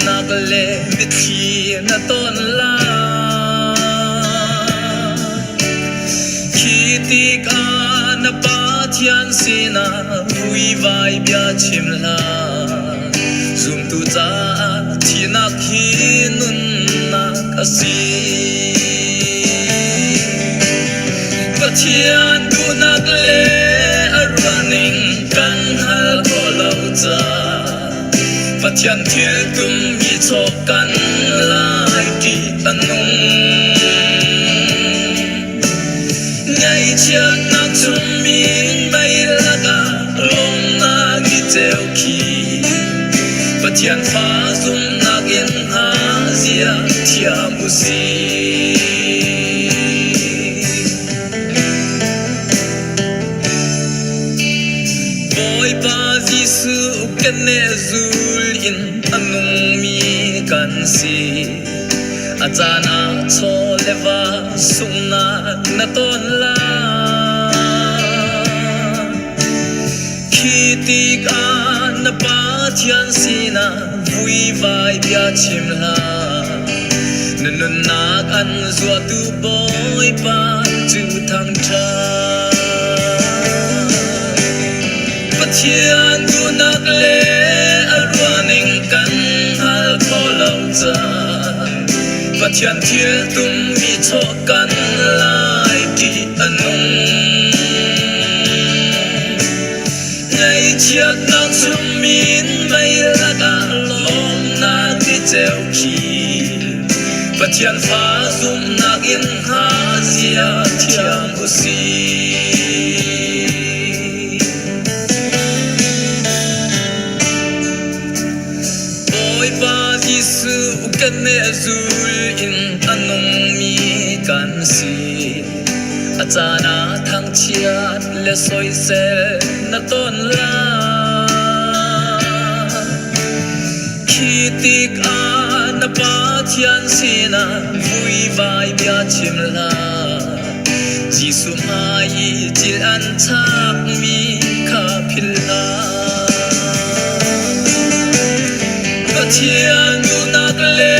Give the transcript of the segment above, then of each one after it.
Ngaihchiatnak le mitthli na ton lai. Khi tikah na Pathian sinah vuivai bia chim hlah. Zumtu caah thihnak hi nunnak a si. Pathian duhnak le a ruahning kan hal khawh lo caah Pathian thil tummi chaw kan lai ṭih a nung. Ngaihchiatnak chungin mei lakah lawmnak i ceu khi Pathian fa zumhnak in hna zia thiam u sih. Bawipa Jesuh keneh zul in a nungmi kan si. A caan ah chaw le va sunghnak na ton lai. Khi tikah na Pathian sinah vuivai bia chim hlah. Na nunnak an zuahtu Bawipa cu thangṭhat. Pathian duhnak le a ruahning kan hngal kho lo caah Pathian thil tummi chawh kan lai ṭih a nung. Ngaihchiatnak chungin mei lakah lawmnak ni ceu khi Pathian fa zumhnak in hna zia thiam u sih. Bawipa Jesuh kan zul in a nungmi kan si. A caan ah thangchiat le soisel na ton lai. Khi tikah na Pathian sinah vuivai bia chim hlah. Jesuh hmai i cil an chakmi kha philh hlah. Pathian duhnak le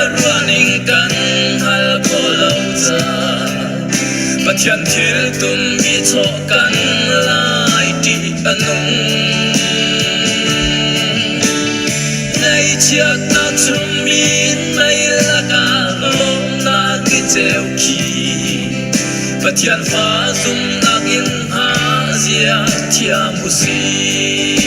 a ruahning kan hngal kho lo caah Pathian thil tummi chawh kan lai ṭih a nung. Ngaihchiatnak chungin mei lakah lawmnak i ceu khi Pathian fa zumhnak in hna zia thiam u sih.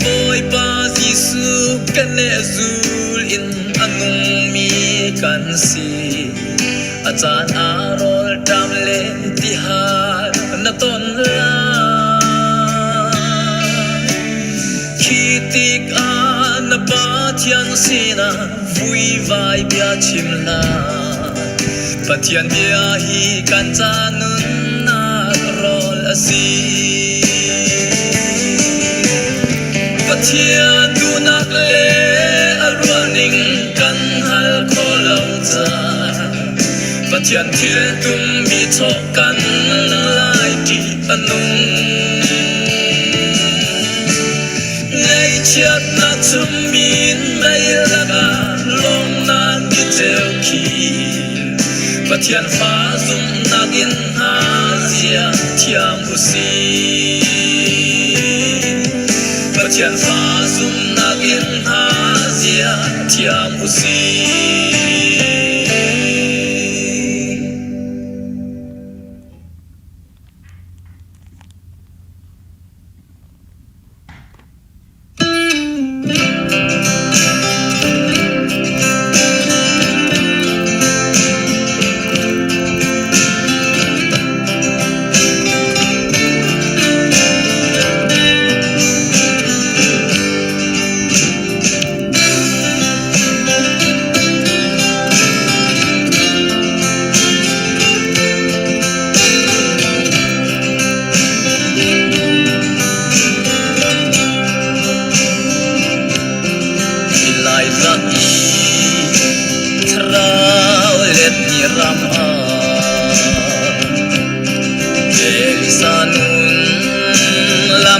Bawipa Jesuh keneh zul in a nungmi kan si. A caan ah rawlṭam le tihal na ton lai. Khi tikah na Pathian sinah vuivai bia chim hlah. Pathian bia hi kan ca nunnak rawl a si. Pathian duhnak le a ruahning kan hngal kho lo caah Pathian thil tummi chawh kan lai ṭih a nung. Ngaihchiatnak chungin mei lakah lawmnak ni ceu khi Pathian fa zumhnak in hna zia thiam u sih. Pathian fa zumhnak in hna zia thiam u sih.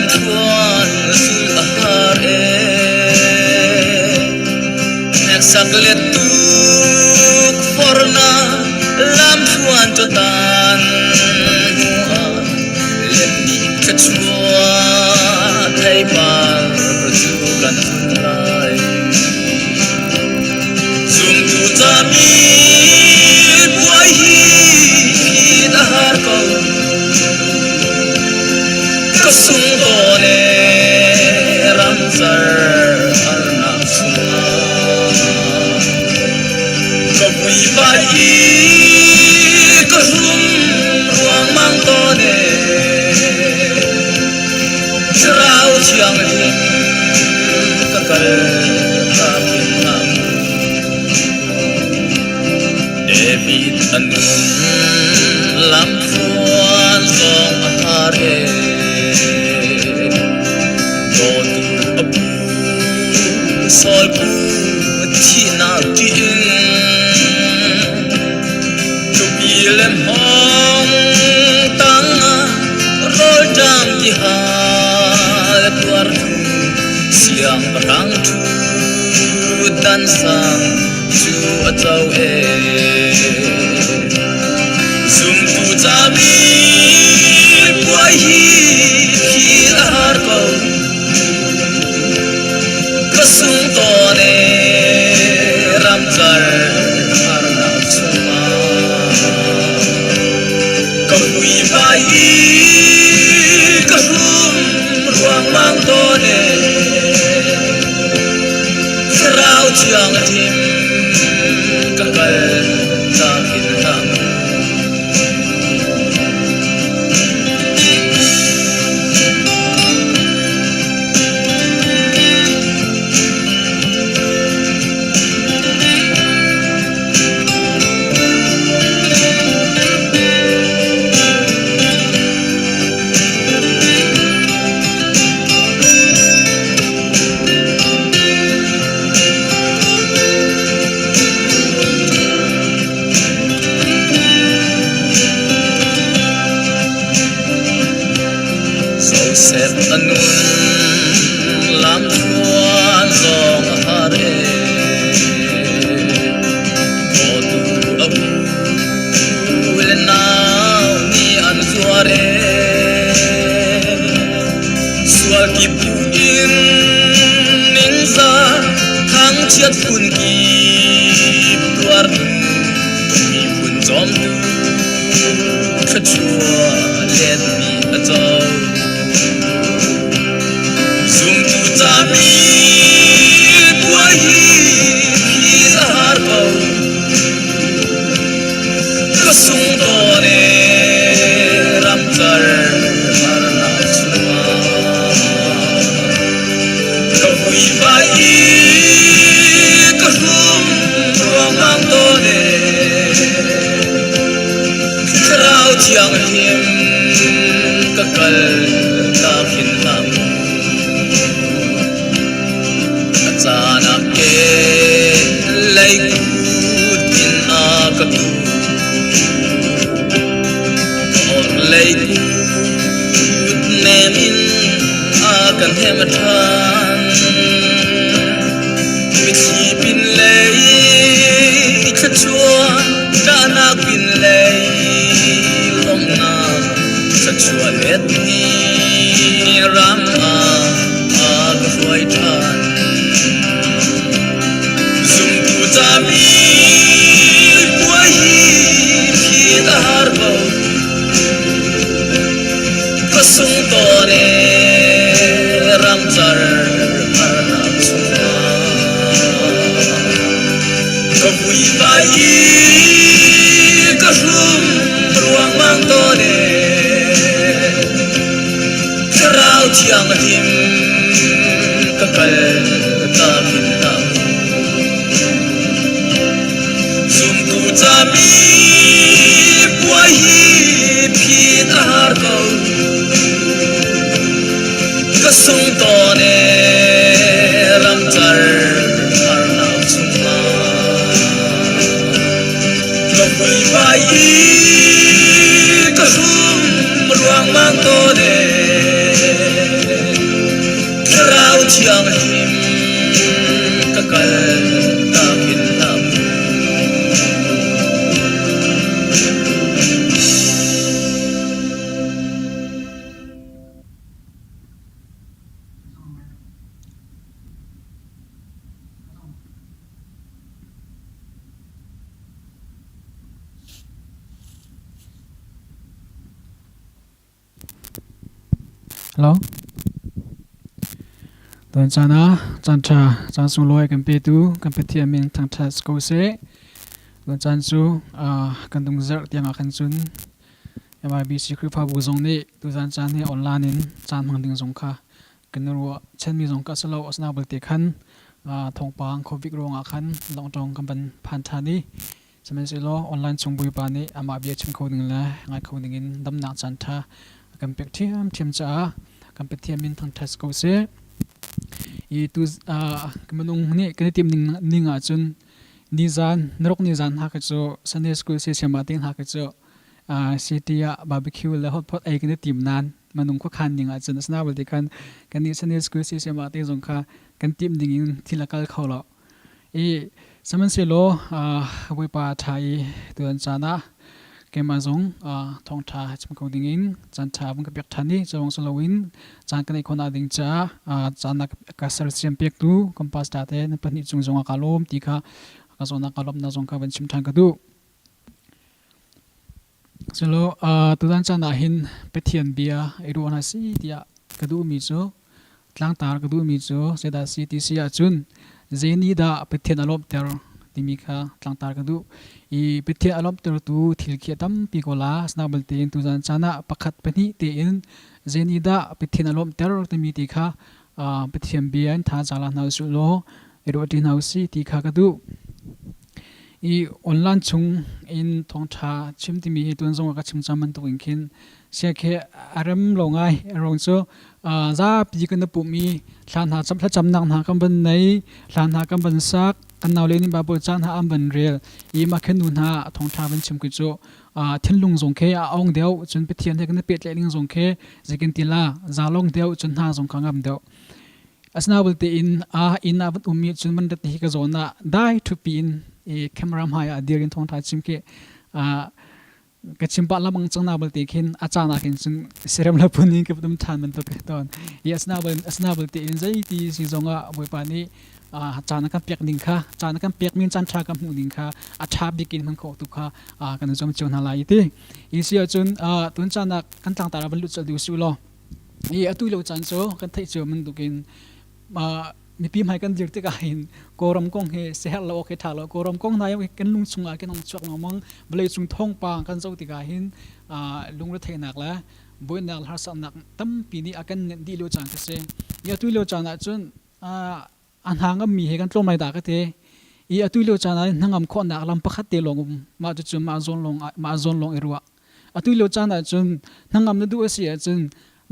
Lamthluan sul a har ee. Hneksak le tuk forna lamthluan cu tan hnu ah letmi thluachuah theipar cu kan zun lai. Zumtu cami puai hi phit a har ko. Ka sung tawn ee ramcar harnak chungah. Ka vuivai i ka hrum ruangmang tawn ee. Thlarau Thianghlim ka kal takin hlah. David a nun lamthluan zong a har ee. Dawtu a pu Saul pu thihnak ṭih in tupi le hmawng tangah rawlṭam ti hal tuar hnu siangpahrang ṭhu dan sang cu a co ee. Zumtu cami puai hi phil a har ko. Ka sung tawn ee ramcar harnak chungah. Ka vuivai i ka hrum ruangmang tawn ee. Thlarau Thianghlim ka kal takin hlah mu. Joseph a nun lamthluan zong a har ee. Dawtu a u le nau nih an zuar ee. Sual kip in ningzah thangchiat phun kip tuar miphun cawmtu thluachuah letmi a co. Zumtu cami puai hi phil a har ko. Ka sung tawn ee ramcar harnak chungah. Ka vuivai i ka hrum ruangmang tawn ee. Thlarau Thianghlim ka kal takin hlah mu. A caan ah ke lei kut in a ka tu. Ka orhlei kut nem in a kan hem ṭhan. Mitthli pinlei thluachuah ṭahnak pinlei lawmhnak thluachuah let ni ram ah a ka hruai ṭhan. Zumtu cami puai hi phit a har ko. Ka sung tawn ee ramcar harnak chungah. Ka vuivai i ka hrum ruangmang tawn ee. Thlarau Thianghlim ka kal takin hlah mu. Zumtu cami puai hi phit a har ko. Ka sung tawn ee ramcar harnak chungah. Ka vuivai i ka hrum ruangmang tawn ee. Thianghlim ka kal takin hlah mu. Hello. Tuan caan ah caan ṭha caan sunglawi kan petu kan Pathian min thangṭhat ko seh. Tuan caan cu kan dung zarh tiang ah khan cun MIBC Khrihfabu zong nih tuzan caan hi online in caan hmang ding zong kha kan i ruah chanmi zong ka si lo asina belte khan thawngpang COVID ruangah khan longtong kan van phan ṭhan i Sihmanhsehlaw online chung Bawipa nih amah bia chim kho ding le ngai kho ding in damnak caan ṭha a kan pek ṭhiamṭhiam caah kan Pathian min thangṭhat ko seh. I tu minung nih kan i timh ning, ning ahcun nizan naruk nizan hna kha cu Sunday school siasiam ah ding hna kha cu city ah barbecue le hotpot ei kan i tim nain minung khuakhan ning ahcun asina belte khan kan nih Sunday school siasiam ah te zong kha kan timh ding in thil a kal kho lo. I sihmanhsehlaw Bawipa a ṭha i tuan caan ah keimah zong thawngṭha chim ko dingin caan ṭha vun ka pek ṭhan i cu lawng si loin caan ka neih khawhnak ding caah caan a ka sersiam piaktu kan pastor te nan pahnih cung zongah kaa lawm ti kha ka zawnah kaa lawmhnak zong kha van chim ṭhan ka duh. Culaw tutan caan ah hin Pathian bia i ruah hna si tiah ka duhmi cu tlangtar ka duhmi cu zeidah a si ti si ahcun zei nih dah Pathian a lawmhter timi kha tlangtar ka duh. I Pathian a lawmhtertu thil khi a tampi ko la. Asinain belte tuzan caan ah pakhat pahnih tein zei nih dah Pathian a lawmhter timi ti kha Pathian bia in thazaang la hna usih law i ruahṭi hna usih ti kha ka duh. I online chung in thawngṭha chim timi hi tuan zong ah ka chim cang bantuk in khin siakhe a rem lo ngai. A ruang cu zapi kan i pumh i thla hna thlacamnak hna kan van nei, hla hna kan van sak, kan naule nih Baibal ca hna an van rel i mah khin nu hna thawngṭha van chim khi cu thinlung zong khi a ong deuh, cun Pathian he kan i pehtlaih ning zong khi zeikin ti la zalong deuh, cun hna zong kha ngam deuh. Asinain tein a inn ah van ummi cun van rat hi ka zawn ah dai ṭhupi in i camera hmai ah dir in thawngṭha chim khi ka chim pah lamang cang na balte khin a caan ah khin cun serem la phun in ka dum ṭhan bantuk tawn i asina balte in zeiti si zong ah Bawipa nih caan a kan pek ning kha caan a kan pek min caan ṭha kan hmuh ning kha a ṭha bik in hman khawh tu kha kan zuam cio hna lai ti i si ahcun tun caan ah kan tlangtar ah van lut colh dih usih law I atu lio caan cu kan theih cio bantukin mipi hmai kan dir tikah hin Kawlram kong hi siaherh lo awk hi ṭha lo. Kawlram kong hna hi kan lung chungah kan hung chuak lengmang. Vawleicung thawngpang kan zoh tikah hin lungretheihnak le buainak le harsatnak tampi nih a kan nenh dih lio caan khi si. I atu lio caan ahcun a hna ngammi he kan tlawm lai dah ka ti. I atu lio caan ah hnangam khawhnak lam pakhat te lawng um. Mah cucu mah zawn lawng mah zawn lawng i ruah. Atu lio caan ahcun hnangam na duh a si ahcun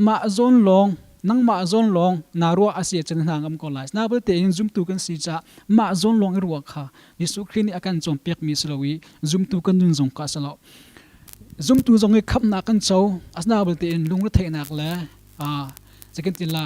mah zawn lawng nangmah zawn lawng naa ruah a si ahcun hna ngam ko lai. Na belte in zumtu kan si caah mah zawn lawng i ruah kha Jesuh Khrih nih a kan cawnpiakmi si lo i zumtu kan nun zong kha a si lo. Zumtu zong i khamhnak kan co asina belte in lungretheihnak le zeikan ti la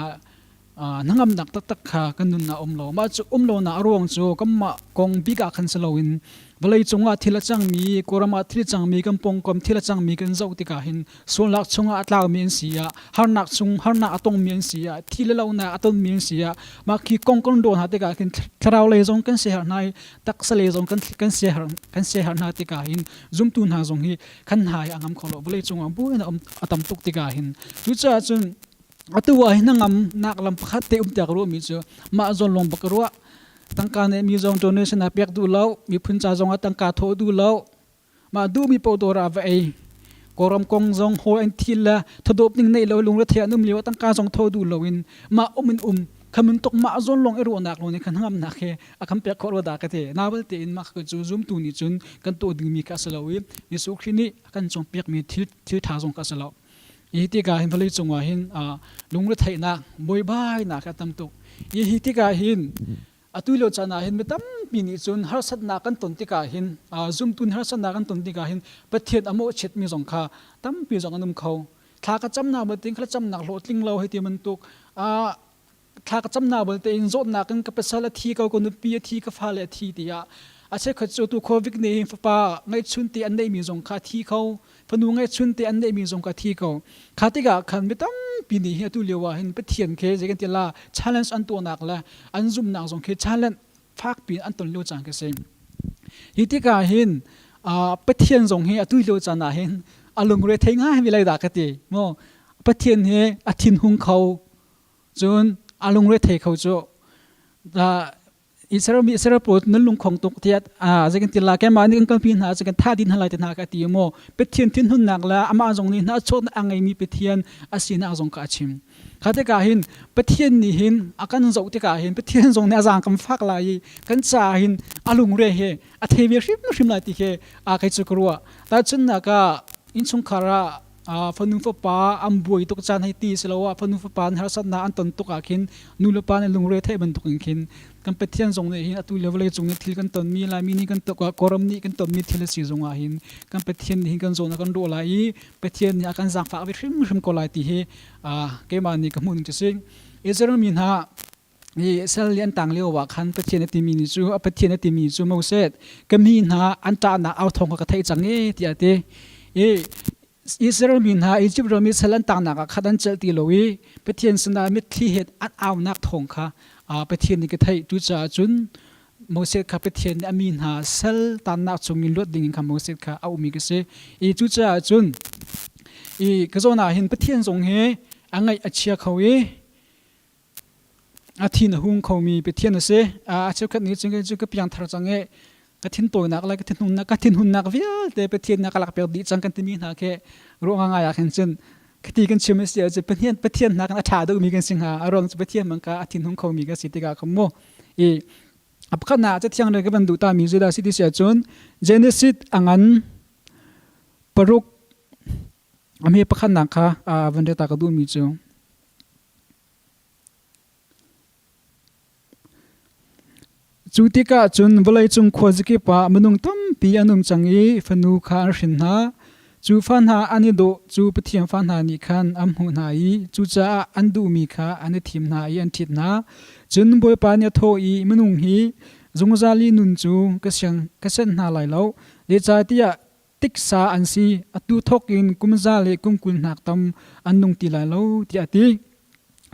hnangamnak taktak kha kan nun ah um lo. Mah cu um lonak a ruang cu kanmah kong bik ah khan si loin vawlei cungah thil a cangmi, Kawlram ah thil a cangmi, kan pawngkam thil a cangmi kan zoh tikah hin sualnak chungah a tlakmi an si ah, harnak chung harnak a tongmi an si ah, thi le lonak a tonmi an si ah, mah khi kong kan ruah hna tikah khin thlarau lei zong kan siaherh hna i taksa lei zong kan kan siaherh kan siaherh hna tikah hin zumtu hna zong hi kan hna hi a ngam kho lo vawlei cungah buin a um a tam tuk tikah hin cucaah cun Atu ah hin hnangam nak lam pakhat te um tiah ka ruahmi cu mah zawn lawng bak ka ruah. Tangka nih mi zong donation ah pek duh lo, miphun ca zong ah tangka thawh duh lo. Mah duhmi paoh dawr ah va ei. Kawlram kong zong hawi an thil le thadawp ning neih lo lungre an um lio ah tangka zong tho duh lo in mah um in um khamin tuk mah zawn lawng i ruahnak lawng nih khan hnangamnak he a kan pek khawh rua dah ka ti. Na belte in mah cu zumtu nih cun kan tuah dingmi kha a si lo i Jesuh Khrih nih a kan cawnpiakmi thil thil ṭha zong kha a si lo. Hi tikah hin vawlei cungah hin lungretheihnak, buaibainak a tam tuk. Hi hi tikah hin atu lio caan ah hin mi tampi nih cun harsatnak kan ton tikah hin zumtu nih harsatnak kan ton tikah hin Pathian a mawhchiatmi zong kha tampi zong an um kho. Thla ka camnak bantukin thla camnak hlawhtling lo hei ti bantuk. Thla ka cam na balte in zawtnak in ka pasal a thi ko, ka nupi a thi, ka fale a thi tiah a cheukhat cu tu COVID nih hin fapa ngeihchun te an neihmi zong kha thi kho, fanu ngeihchun te an neihmi zong kha thi ko. Kha tikah khan mi tampi nih hi atu lio ah hin Pathian khi zei kan ti la challenge an tuahnak le an zumhnak zong khi challenge fakpi an ton lio caan khi si. Hi tikah hin Pathian zong hi atu lio caan ah hin a lungre thei ngai mi lai dah ka ti. Maw Pathian hi a thinhung kho cun a lungre thei kho cu Israel mi Israel pawl nan lungkhong tuk tiah zei kan ti la keimah nih kan kalpi hna cu kan tha din hna lai ti hna ka ti maw Pathian thinhunnak le amah zong nih hna chawtnak a ngeimi Pathian a sinak zong kha a chim. Kha tikah hin Pathian nih hin a kan zoh tikah hin Pathian zong nih a zaang kan fak lai i kan caah hin a lungre he a thei ve hrimhrim lai ti khi a kei cu ka ruah. Tahchunhnak ah innchungkhar ah fanu fapa an buai tuk caan hei ti siloah fanu fapa an harsatnak an ton tuk ah khin nu le pa nih lungre theih bantuk in khin kan Pathian zong nih hin atu le vawlei cung nih thil kan tonmi Laimi nih kan tok ah Kawlram nih kan tonmi thil a si zong ah hin kan Pathian nih hin kan zawn a kan ruah lai i Pathian nih a kan zaangfah ve hrimhrim ko lai ti hi keimah nih ka hmuh ning cu si. Israel mi hna i sal li an tang lio ah khan Pathian a timi ni cu Pathian a timi cu Moses ka mi hna an ṭahnak au thawng kha ka theih cang e tiah a ti. I Israel mi hna Egypt ram i sal an tangnak ah khat an celh ti lo i Pathian sinah mitthli he an aunak thawng kha Pathian nih ka theih. Cucaah cun Moses kha Pathian nih a mi hna sal tannak chungin luat dingin kha Moses kha a ummi ka si. I cucaah cun i ka zawn ah hin Pathian zong hi a ngaih a chia kho i a thin a hung khomi Pathian a si. A cheukhat nih cun cu ka piangthar cang i ka thin tawinak le ka thinhunnak ka thinhunnak vialte Pathian nih a ka lakpiak dih cang kan timi hna khi ruah ngai ah khin cun khati kan chim a si ahcun Pathian Pathian hna kan a ṭha deuhmi kan si hnga. A ruang cu Pathian man ka a thinhung khomi kan si tikah kha mu i a pakhatnak cathiang le ka van duh tami cu dah si ti si ahcun Genesis a ngan paruk a hme pakhatnak kha van rel ta ka duhmi cu Cu tikah cun vawleicung khuazakip ah minung tampi an um cang i fanu kha an hrin hna. Cu fa hna an i dawh cu Pathian fa hna nih khan an hmuh hna i cucaah an duhmi kha an i thim hna i an ṭhit hna. Cun Bawipa nih a thawh i, Minung hi zungzal i nun cu ka siang ka senh hna lai lo, zeicahtiah tiksa an si, atu thawk in kum za le kum 20 hnak tam an nung ti lai lo, tiah a ti.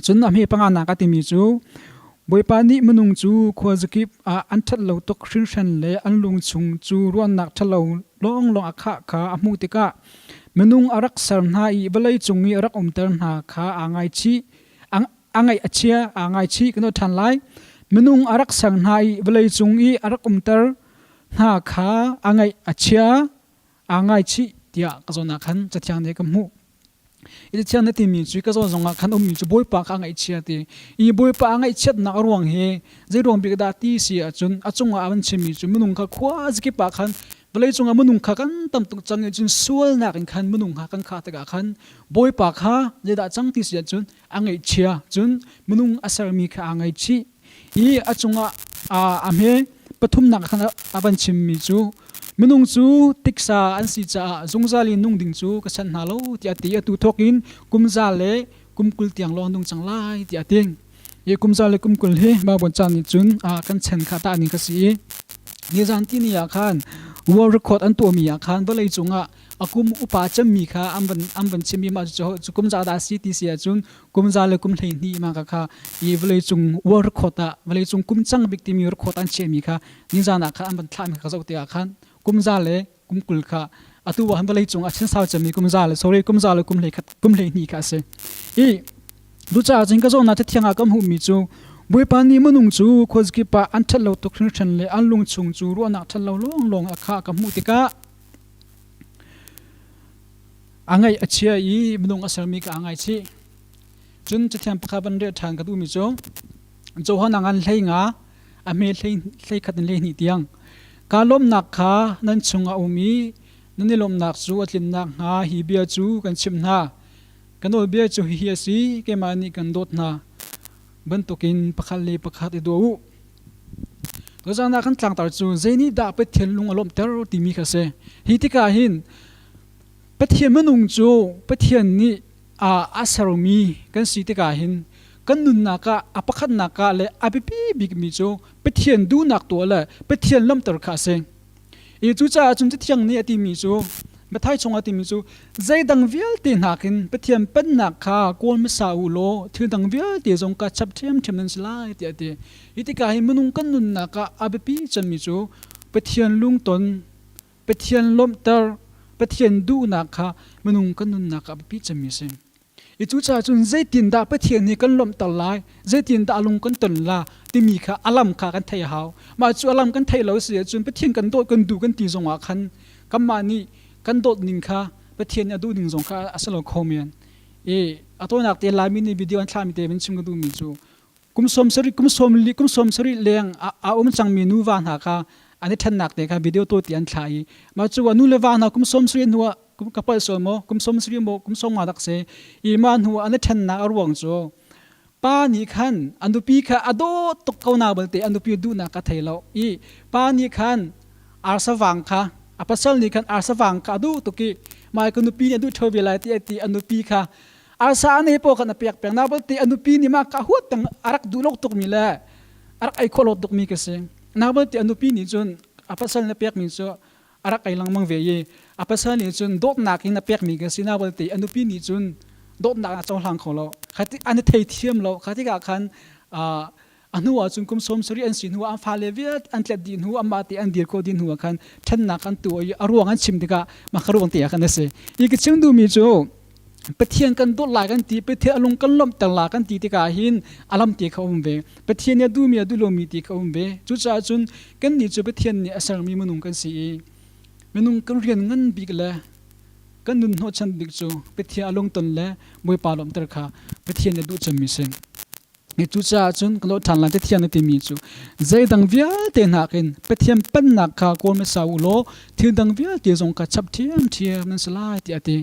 Cun a hme panganak a timi cu Bawipa nih minung cu khuazakip ah an ṭhat lo tuk hringhran le an lung chung cu ruahnak ṭhalo lawnglawng a khah kha a hmuh tikah minung a rak ser hna i vawlei cung i a rak umter hna kha aa ngaichih a ngaih a chia aa ngaichih kan ṭhan lai. Minung a rak ser hna i vawlei cung i a rak umter hna kha a ngaih a chia aa ngaichih tiah ka zawn ah khan Cathiang nih ka hmuh. I thiang na timi cu ka zawn zongah khan ummi cu Bawipa kha a ngaihchia ti. I Bawipa a ngaihchiatnak a ruang hi zei ruang bik dah ti si ahcun a cungah a van chimmi cu minung kha khua zakip ah khan vawlei cungah minung kha kan tam tuk cang i cun sualnak in khan minung kha kan khah tikah khan Bawipa kha zeidah cang ti si ahcun a ngaihchia cun minung a sermi kha aa ngaihchih i a cungah a hme pathumnak khan a van chimmi cu minung cu tiksa an si caah zungzal in nung ding cu ka sanh hna lo tiah a ti. Atu thawk in kum za le kum 20 tiang lawng nung cang lai tiah a ti. Hi kum za le kum 20 hi Bible ca nih cun kan chan kha tah ning ka si i nizan ti ni ah khan world record an tuahmi ah khan vawlei cungah a kum upa cemmi kha an van an van chimmi mah cu kum za dah si ti si ahcun kum za le kum 12 ma ka kha i vawlei cung world record ah vawlei cung kum cang bik timi record an chiahmi kha nizan ah khan an van thlahmi ka zoh tikah khan kum za le kum 20 kha atu ah vawlei cung a chin sau cemmi kum za le sorry kum za le kum hlei khat kum 12 kha a si i Cucaah cun ka zawtnak thiang ah kan hmuhmi cu Bawipa nih minung cu khuazakip ah an ṭhat lo tuk hringhran le an lung chung cu ruahnak ṭhat lo lawnglawng a khah ka hmuh tikah a ngaih a chia i minung a sermi ka aa ngaichih. Cun Cathiang pakhat van rel ṭhan ka duhmi cu Johan a ngan 15 a hme hlei khat in 12 tiang kaa lawmhnak kha nan chungah a um i nan i lawmhnak cu a tlin nakhnga hi bia cu kan chimh hna. Ka nawlbia cu hihi a si, keimah nih kan dawt hna bantukin pakhat le pakhat i daw u. Tuzaan ah kan tlangtar cu zei nih dah Pathian lung a lawmhter timi kha a si. Hi tikah hin Pathian minung cu Pathian nih a sermi kan si tikah hin Kan nunnak ah a pakhatnak ah le a biapi bikmi cu Pathian duhnak tuah le Pathian lawmhter kha a si. I cucaah cun Cathiang nih a timi cu Matthai chungah a timi cu zeidang vialte nakin Pathian pennak kha kawl hmasa u law thil dang vialte zong ka chap ṭhiamṭhiam nan si lai tiah a ti. Hi tikah hi minung kan nunnak ah a biapi cemmi cu Pathian lungton, Pathian lawmhter, Pathian duhnak kha minung kan nunnak ah a biapi cemmi a si. I cucaah cun zeitindah Pathian nih kan lawmhter lai, zeitindah a lung kan ton la timi kha a lam kha kan theih a hau. Mah cu a lam kan theih lo si ahcun Pathian kan dawt kan duh kan ti zongah khan kanmah nih kan dawt ning kha Pathian nih a duh ning zong kha a si lo kho men. I a tawinak te Laimi nih video an thlahmi te van chim ka duhmi cu kum 70 kum 40 kum 70 leng a um cangmi nuva hna kha an i ṭhennak te kha video tawite an thlah i mah cu nu le va hna kum 70 hnu ah ka palh sual maw kum 70 maw kum 50 dak si i mah hnu an i ṭhennak a ruang cu pa nih khan a nupi kha a dawt tuk ko na balte a nupi duhnak ka thei lo i pa nih khan arsa vang kha a pasal nih khan arsa vang kha a duh tuk i mai ka nupi nih a duh ṭheo ve lai ti a ti a nupi kha Arsa ne paw kan a pek peng na balte a nupi nih mah ka huat tang a rak duh lo tuk mi le a rak ei khawh lo tuk mi ka si. Na balte a nupi nih cun a pasal na pek mi cu a rak ei lengmang ve i a pasal nih cun dawtnak in a pek mi ka si na balte a nupi nih cun dawtnak a cohlang kho lo. Khati an i thei thiam lo. Kha tikah khan a hnu ah cun kum 70 an si hnu ah an fale vialte an tlet dih hnu amah te an dir khawh dih hnu ah khan ṭhennak an tuah i a ruang an chim tikah mah kha ruang te ah khan a si. Hi ka chim duhmi cu Pathian kan dawt lai kan ti Pathian a lung kan lawmhter la kan ti tikah hin a lam te kha um ve Pathian nih a duhmi a duh lomi ti kha um ve cucaah cun kannih cu Pathian nih a sermi minung kan si i minung kan rian ngan bik le kan nun hnawhchan bik cu Pathian a lungton le Bawipa lawmhter kha Pathian nih a duh cemmi si. Cucaah cun ka lawh ṭhan lai Pathian a timi cu zeidang vialte nakin Pathian pennak kha kawl hmasa u law thil dang vialte zong kha chap ṭhiamṭhiam nan si lai tiah a ti.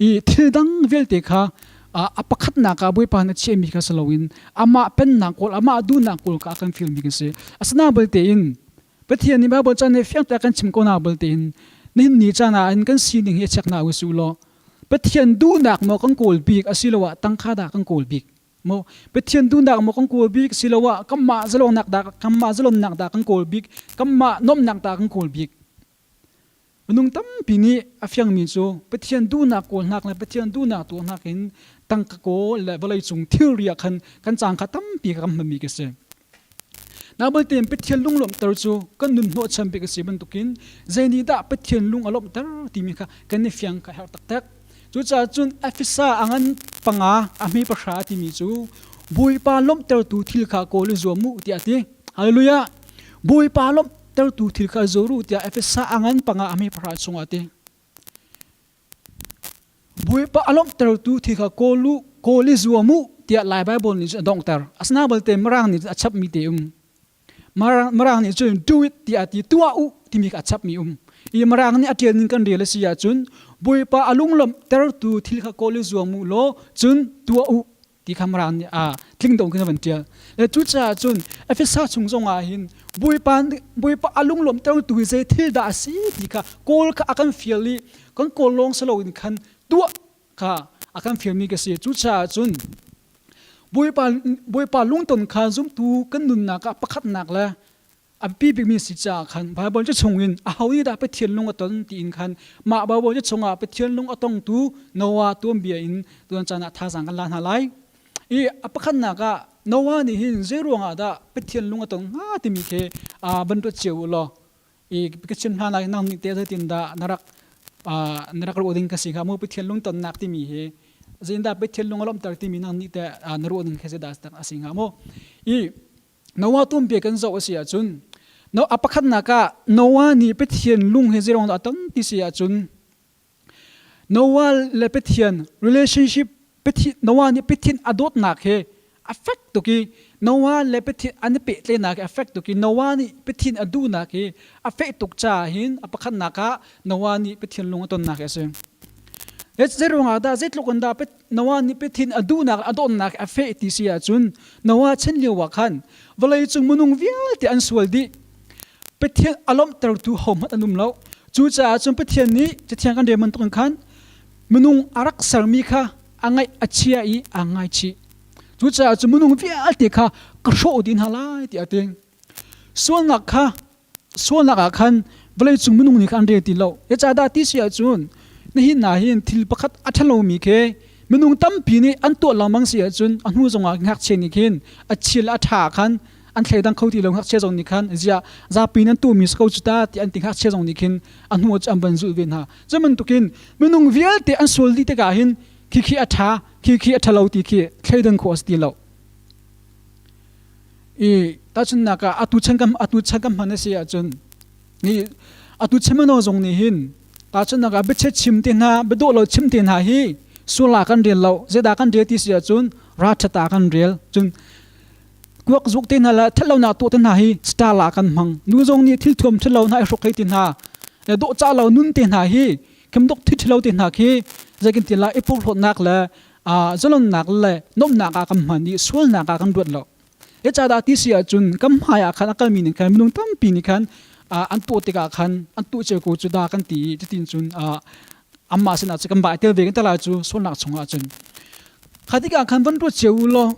I thil dang vialte kha a pakhatnak ah Bawipa nih a chiahmi kha si loin amah pennak kawl amah duhnak kawl kha a kan fialmi kan si. Asinain balte in Pathian nih Baibal caan nih fiang te a kan chim ko na balte in nihin ni caan ah hin kan sining hi a check hna u si u law Pathian duhnak maw kan kawl bik asiloah tangka dah kan kawl bik? Maw Pathian duhnak maw kan kawl bik siloah kanmah zalongnak dah kanmah zalonnak dah kan kawl bik kanmah nuamhnak dah kan kawl bik minung tampi nih a fiangmi cu Pathian duhnak kawlnak le Pathian duhnak tuahnak in tangka kawl le vawleicung thilri ah khan kan caan kha tampi kan hmanmi ka si. Nabalte in Pathian lunglawmhter cu kan nun hnawhchan bik a si bantukin zei nih dah Pathian lung a lawmhter timi kha kan i fiang kha herh taktak. Cucaah cun Efesa a ngan panga a hme pahra timi cu Bawipa lawmhtertu thil kha kawl i zuam u tiah a ti. Hallelujah! Bawipa lawmhtertu thil kha zuar u tiah Efesa a ngan panga a hme pahra chungah a ti. Bawipa a lawmhtertu thil kha kawl u, kawl i zuam u tiah Lai Baibal nih cun a donghter. Asinain balte Mirang nih cun a chapmi te um. Mirang nih cun do it tiah a ti, tuah u timi kha a chapmi um. I Mirang nih a ṭial ning kan rel a si ahcun Bawipa a lunglawmhtertu thil kha kawl i zuam u law cun tuah u ti kha Mirang nih a tling dong khin a van ṭial. Le cucaah cun Efesa chung zongah hin Bawipa Bawipa a lunglawmhtertu hi zei thil dah a si ti kha kawl kha a kan fial i kan kawl lawng si loin khan tuah kha a kan fialmi ka si. Cucaah cun Bawipa Bawipa lungton kha zumtu kan nunnak ah pakhatnak le a biapi bikmi si caah khan Baibal cu chungin aho nih dah Pathian lung a ton tiin khan mah Baibal cu chungah Pathian lung a tongtu Noah tuanbia in tuan caan ah thazaang kan la hna lai. I a pakhatnak ah Noah nih hin zei ruangah dah Pathian lung a ton hnga timi khi van ruat cio u law i ka chim hna lai nang nih te zeitin dah na rak na rak ruah ding ka si hnga mu Pathian lungtonnak timi hi zeitindah Pathian lung a lawmhter timi nang nih teh na ruah ding khi zeidah a si hnga mu i Noah tuanbia kan zoh a si ahcun no a pakhatnak ah Noah nih Pathian lung hi zeirong dah a ton ti si ahcun Noah le Pathian relationship Noah nih Pathian a dawtnak hi a fek tuk i Noah le Pathian an i pehtlaihnak hi a fek tuk i Noah nih Pathian a duhnak hi a feh tuk caah hin a pakhatnak ah Noah nih Pathian lung a tonnak hi a si. Zeiruangah dah zeitluk in dah Noah nih Pathian a duhnak a dawtnak a feh ti si ahcun Noah chan lio ah khan vawleicung minung vialte an sual dih. Pathian a lawmhtertu hohmanh an um lo. Cucaah cun Pathian nih Cathiang kan rel bantukin khan minung a rak sermi kha a ngaih a chia i aa ngaichih. Cucaah cu minung vialte kha ka hrawh dih hna lai tiah a ti. Sualnak kha sualnak ah khan vawleicung minung nih khan an rel ti lo. Zeicahdah ti si ahcun nihin na hin thil pakhat a ṭhalomi khi minung tampi nih an tuah lengmang si ahcun a hnu zongah ngakchia nih khin a chil a ṭha khan an thleidang kho ti lo. Ngakchia zong nih khan ziah zapi nan tuahmi si ko cu ta ti an ti. Ngakchia zong nih khin a hnu cu an van zulh ve hna. Cu bantukin minung vialte an sual dih tikah hin khi khi a ṭha, khi khi a ṭhalo ti khi thleidan khawh a si ti lo. I tahchunhnak ah atu chan kan hman a si ahcun i atu chimano zong nih hin tahchunhnak ah biachia chim te hna, biadawh lo chim te hna hi sual ah kan rel lo. Zeidah kan rel ti si ahcun ralṭhat ah kan rel. Cun kuak zuk te hna le ṭhatlonak tuah te hna hi star ah kan hmang. Nu zong nih thil thuam ṭhalo hna i hruk hei ti hna, dawh cah lo nun te hna hi khimdok thi ṭhalo te hna khi zeikin ti la i porhlawtnak le zalonnak le nuamhnak ah kan hman i sualnak ah kan ruat lo. Zeicahdah ti si ahcun kan hmai ah khan a kalmi nih khan minung tampi nih khan an tuah tikah khan an tuah cio ko cu dah kan ti i cutin cun anmah sinah cu kan vai tel ve kan tel cu sualnak chungah cun kha tikah khan van ruat cio u law.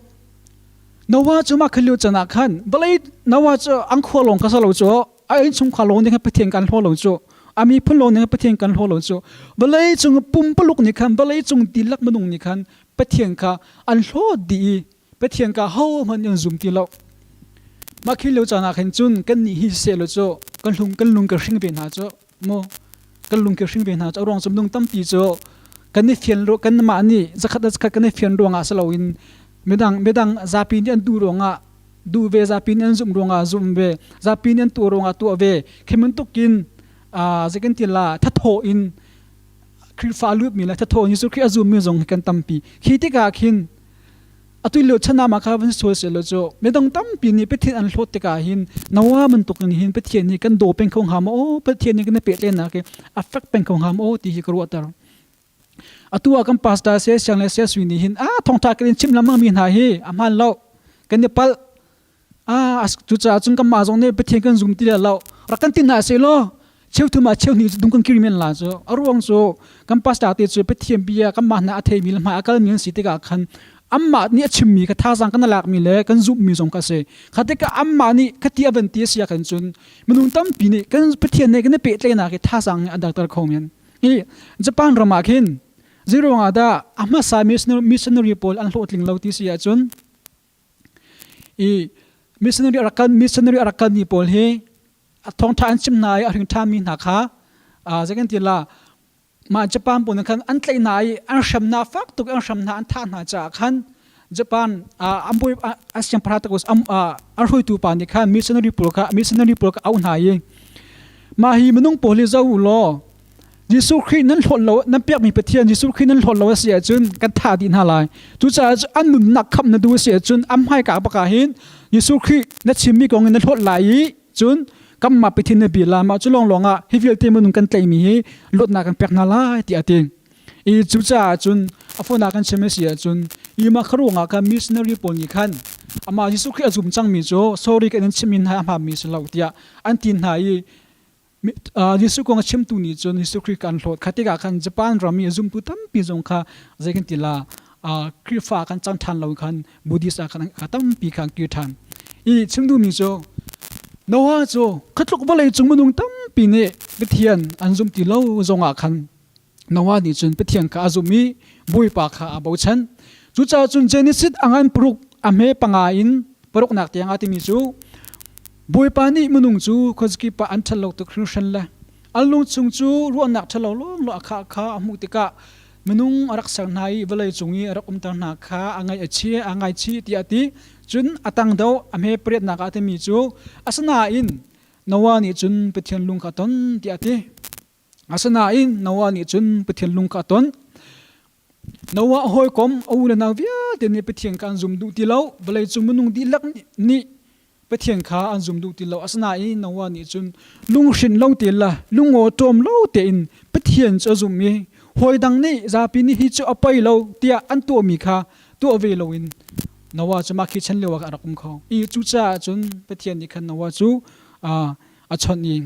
Noah cu mah kha lio can ah khan vawlei Noah cu an khua lawng kha lo cu, a innchungkhar lawng nih khan Pathian kan hlaw lo cu, a miphun lawng nih Pathian kan hlaw lo cu, vawlei cung pumpaluk nih khan, vawlei cung dihlak minung nih khan Pathian kha an hlawt dih i Pathian kha hohmanh an zum ti lo. Mah khi lio caan ah khin cun kan nih hi seh lo cu kan lung kan hring ve hna cu mu, kan lung kan hring ve hna cu. A ruang cu minung tampi cu kan i fian ru, kan mah nih zakhat zakhat kan i fian ruangah si loin midang zapi nih an duh ruangah duh ve, zapi nih an zumh ruangah zumh ve, zapi nih an tuah ruangah tuah ve khi bantukin zeikan ti la thathaw in Khrihfa lutmi le thathaw in Jesuh Khrih a zummi zong hi kan tampi. Khi tikah khin atu lio chan ah kha van sual se lo cu midang tampi nih Pathian an hlawt tikah hin Noah bantuk in hin Pathian nih kan daw peng kho hnga maw, Pathian nih kan pehtlaihnak hi a fek peng kho hnga maw ti hi ka ruahter. Atu ah kan pastor se siang le sia sui nih hin a thongtha kan in chim lengmang mi hna hi a hmaan lo, kan i palh, a cucaah cun kanmah zong nih Pathian kan zum ti lo rak kan ti hna seh law cheu thum ah cheu hnih cu dung kan kir men la cu. A ruang cu kan pastor te cu Pathian bia kanmah hna a theimi le hmai a kalmi an si tikah khan anmah nih a chimmi kha thazaang kan lakmi le kan zumhmi zong kha a si. Kha tikah anmah nih khati a van ti a si ah khan cun minung tampi nih kan Pathian nih kan i pehtlaihnak hi thazaang a darter kho men. Hi Japan ram ah khin zeiruang ah dah a hmasa missionary pawl an hlawhtling lo ti si ahcun i missionary a rak kalmi pawl hi a thawngṭha an chim hna i a hring ṭhami hna kha zei kan ti la, mah Japan pawl nih khan an tlaih hna i an hrem hna, fak tuk an hrem hna, an thah hna caah khan Japan an bawi an siangpahrang takos an hruaitu pa nih khan missionary pawl kha auh hna i mah hi minung pawl hi zoh u law, Jesuh Khrih nan hlawt lo, nan pekmi Pathian Jesuh Khrih nan hlawt lo a si ahcun kan thah dih hna lai. Cucaah an nunnak khamh na duh a si ahcun an hmaika bak ah hin Jesuh Khrih na chimmi kong in na hlawt lai i cun kanmah Pathian na bia la, mah cu lawnglawng ah hi vialte minung kan tlaihmi hi luatnak kan pek hna lai tiah a ti. I cucaah cun a fawn ah kan chim a si ahcun i mah kha ruangah khan missionary pawl nih khan amah Jesuh Khrih a zum cangmi cu sorry kan in chimmi hna a hmaanmi si lo tiah an ti hna i Jesuh kong a chimtu nih cun Jesuh Khrih kan hlawt. Kha tikah khan Japan ram i zumtu tampi zong kha zei kan ti la, Khrihfa kan cang ṭhan lo khan Buddhist ah khan tampi khan kir ṭhan. I chim duhmi cu Noah cu khatluk vawlei cung minung tampi nih Pathian an zum ti lo zongah khan Noah nih cun Pathian kha a zumh i Bawipa kha a bochan. Cucaah cun Genesis a ngan paruk a hme panga in paruknak tiang a timi cu Bawipa nih minung cu khuazakip ah an ṭhatlo tuk hringhran le an lungchung cu ruahnak ṭhalo lawnglawng a khah kha a hmuh tikah minung a rak ser hna i vawlei cung i a rak umter hna kha a ngaih a chia, a ngaichih tiah a ti. Cun a tang deuh a hme pariatnak ah a timi cu asinain Noah nih cun Pathian lung kha a ton tiah a ti. Asinain Noah nih cun Pathian lung kha a ton. Noah hawikom a u le nau vialte nih Pathian kha an zum duh ti lo. Vawleicung minung dihlak nih Pathian kha an zum duh ti lo. Asinain Noah nih cun lunghrin lo te le lungaw ṭawm lo tein Pathian cu a zumh i hawi dang nih zapi nih hi cu a poi lo tiah an tuahmi kha tuah ve loin Noah cu mah khi chan lio ah a rak um kho. I cucaah cun Pathian nih khan Noah cu a chawnh i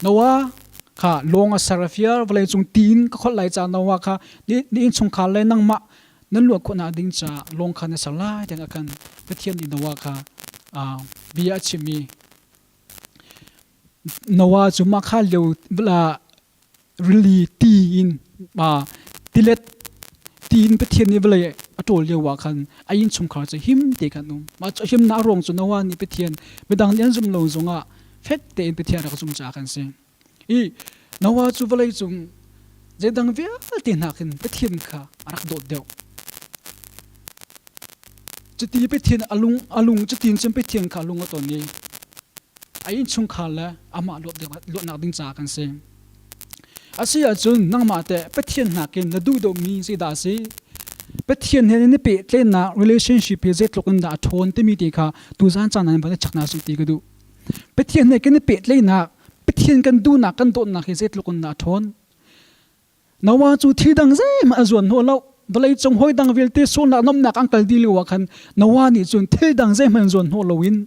Noah kha lawng a ser a fiar, vawleicung ti in ka kholh lai caah Noah kha ni innchungkhar le nangmah Nan luat khawhnak ding caah lawng kha na ser lai tiah khan Pathian nih Noah kha bia a chim i Noah cu mah kha lio rili ti in tilet ti in Pathian nih vawlei a ṭawl lio ah khan a innchungkhar cu him te khan um. Mah cu himnak ruang cu Noah nih Pathian midang nih an zum lo zongah fek tein Pathian rak zum caah khan si. I Noah cu vawlei cung zeidang vialte nakin Pathian kha a rak dawt deuh. Cuti Pathian a lung a lung cutin cun Pathian kha a lung a ton i a innchungkhar le amah luatnak ding caah kan si. Asi ahcun nangmah teh Pathian nakin na duh deuhmi zeidah a si? Pathian he na pehtlaihnak relationship hi zeitluk in dah a ṭhawn timi te kha tuzan caan ah van i chek hna sih ti ka duh. Pathian he kan i pehtlaihnak, Pathian kan duhnak, kan dawtnak hi zeitluk in dah a ṭhawn? Noah cu thil dang zeihmanh a zuan hnawh lo. Vawleicung hawi dang vialte sualnak nomnak an kal dih lio ah khan Noah nih cun thil dang zeihmanh zuan hnawh loin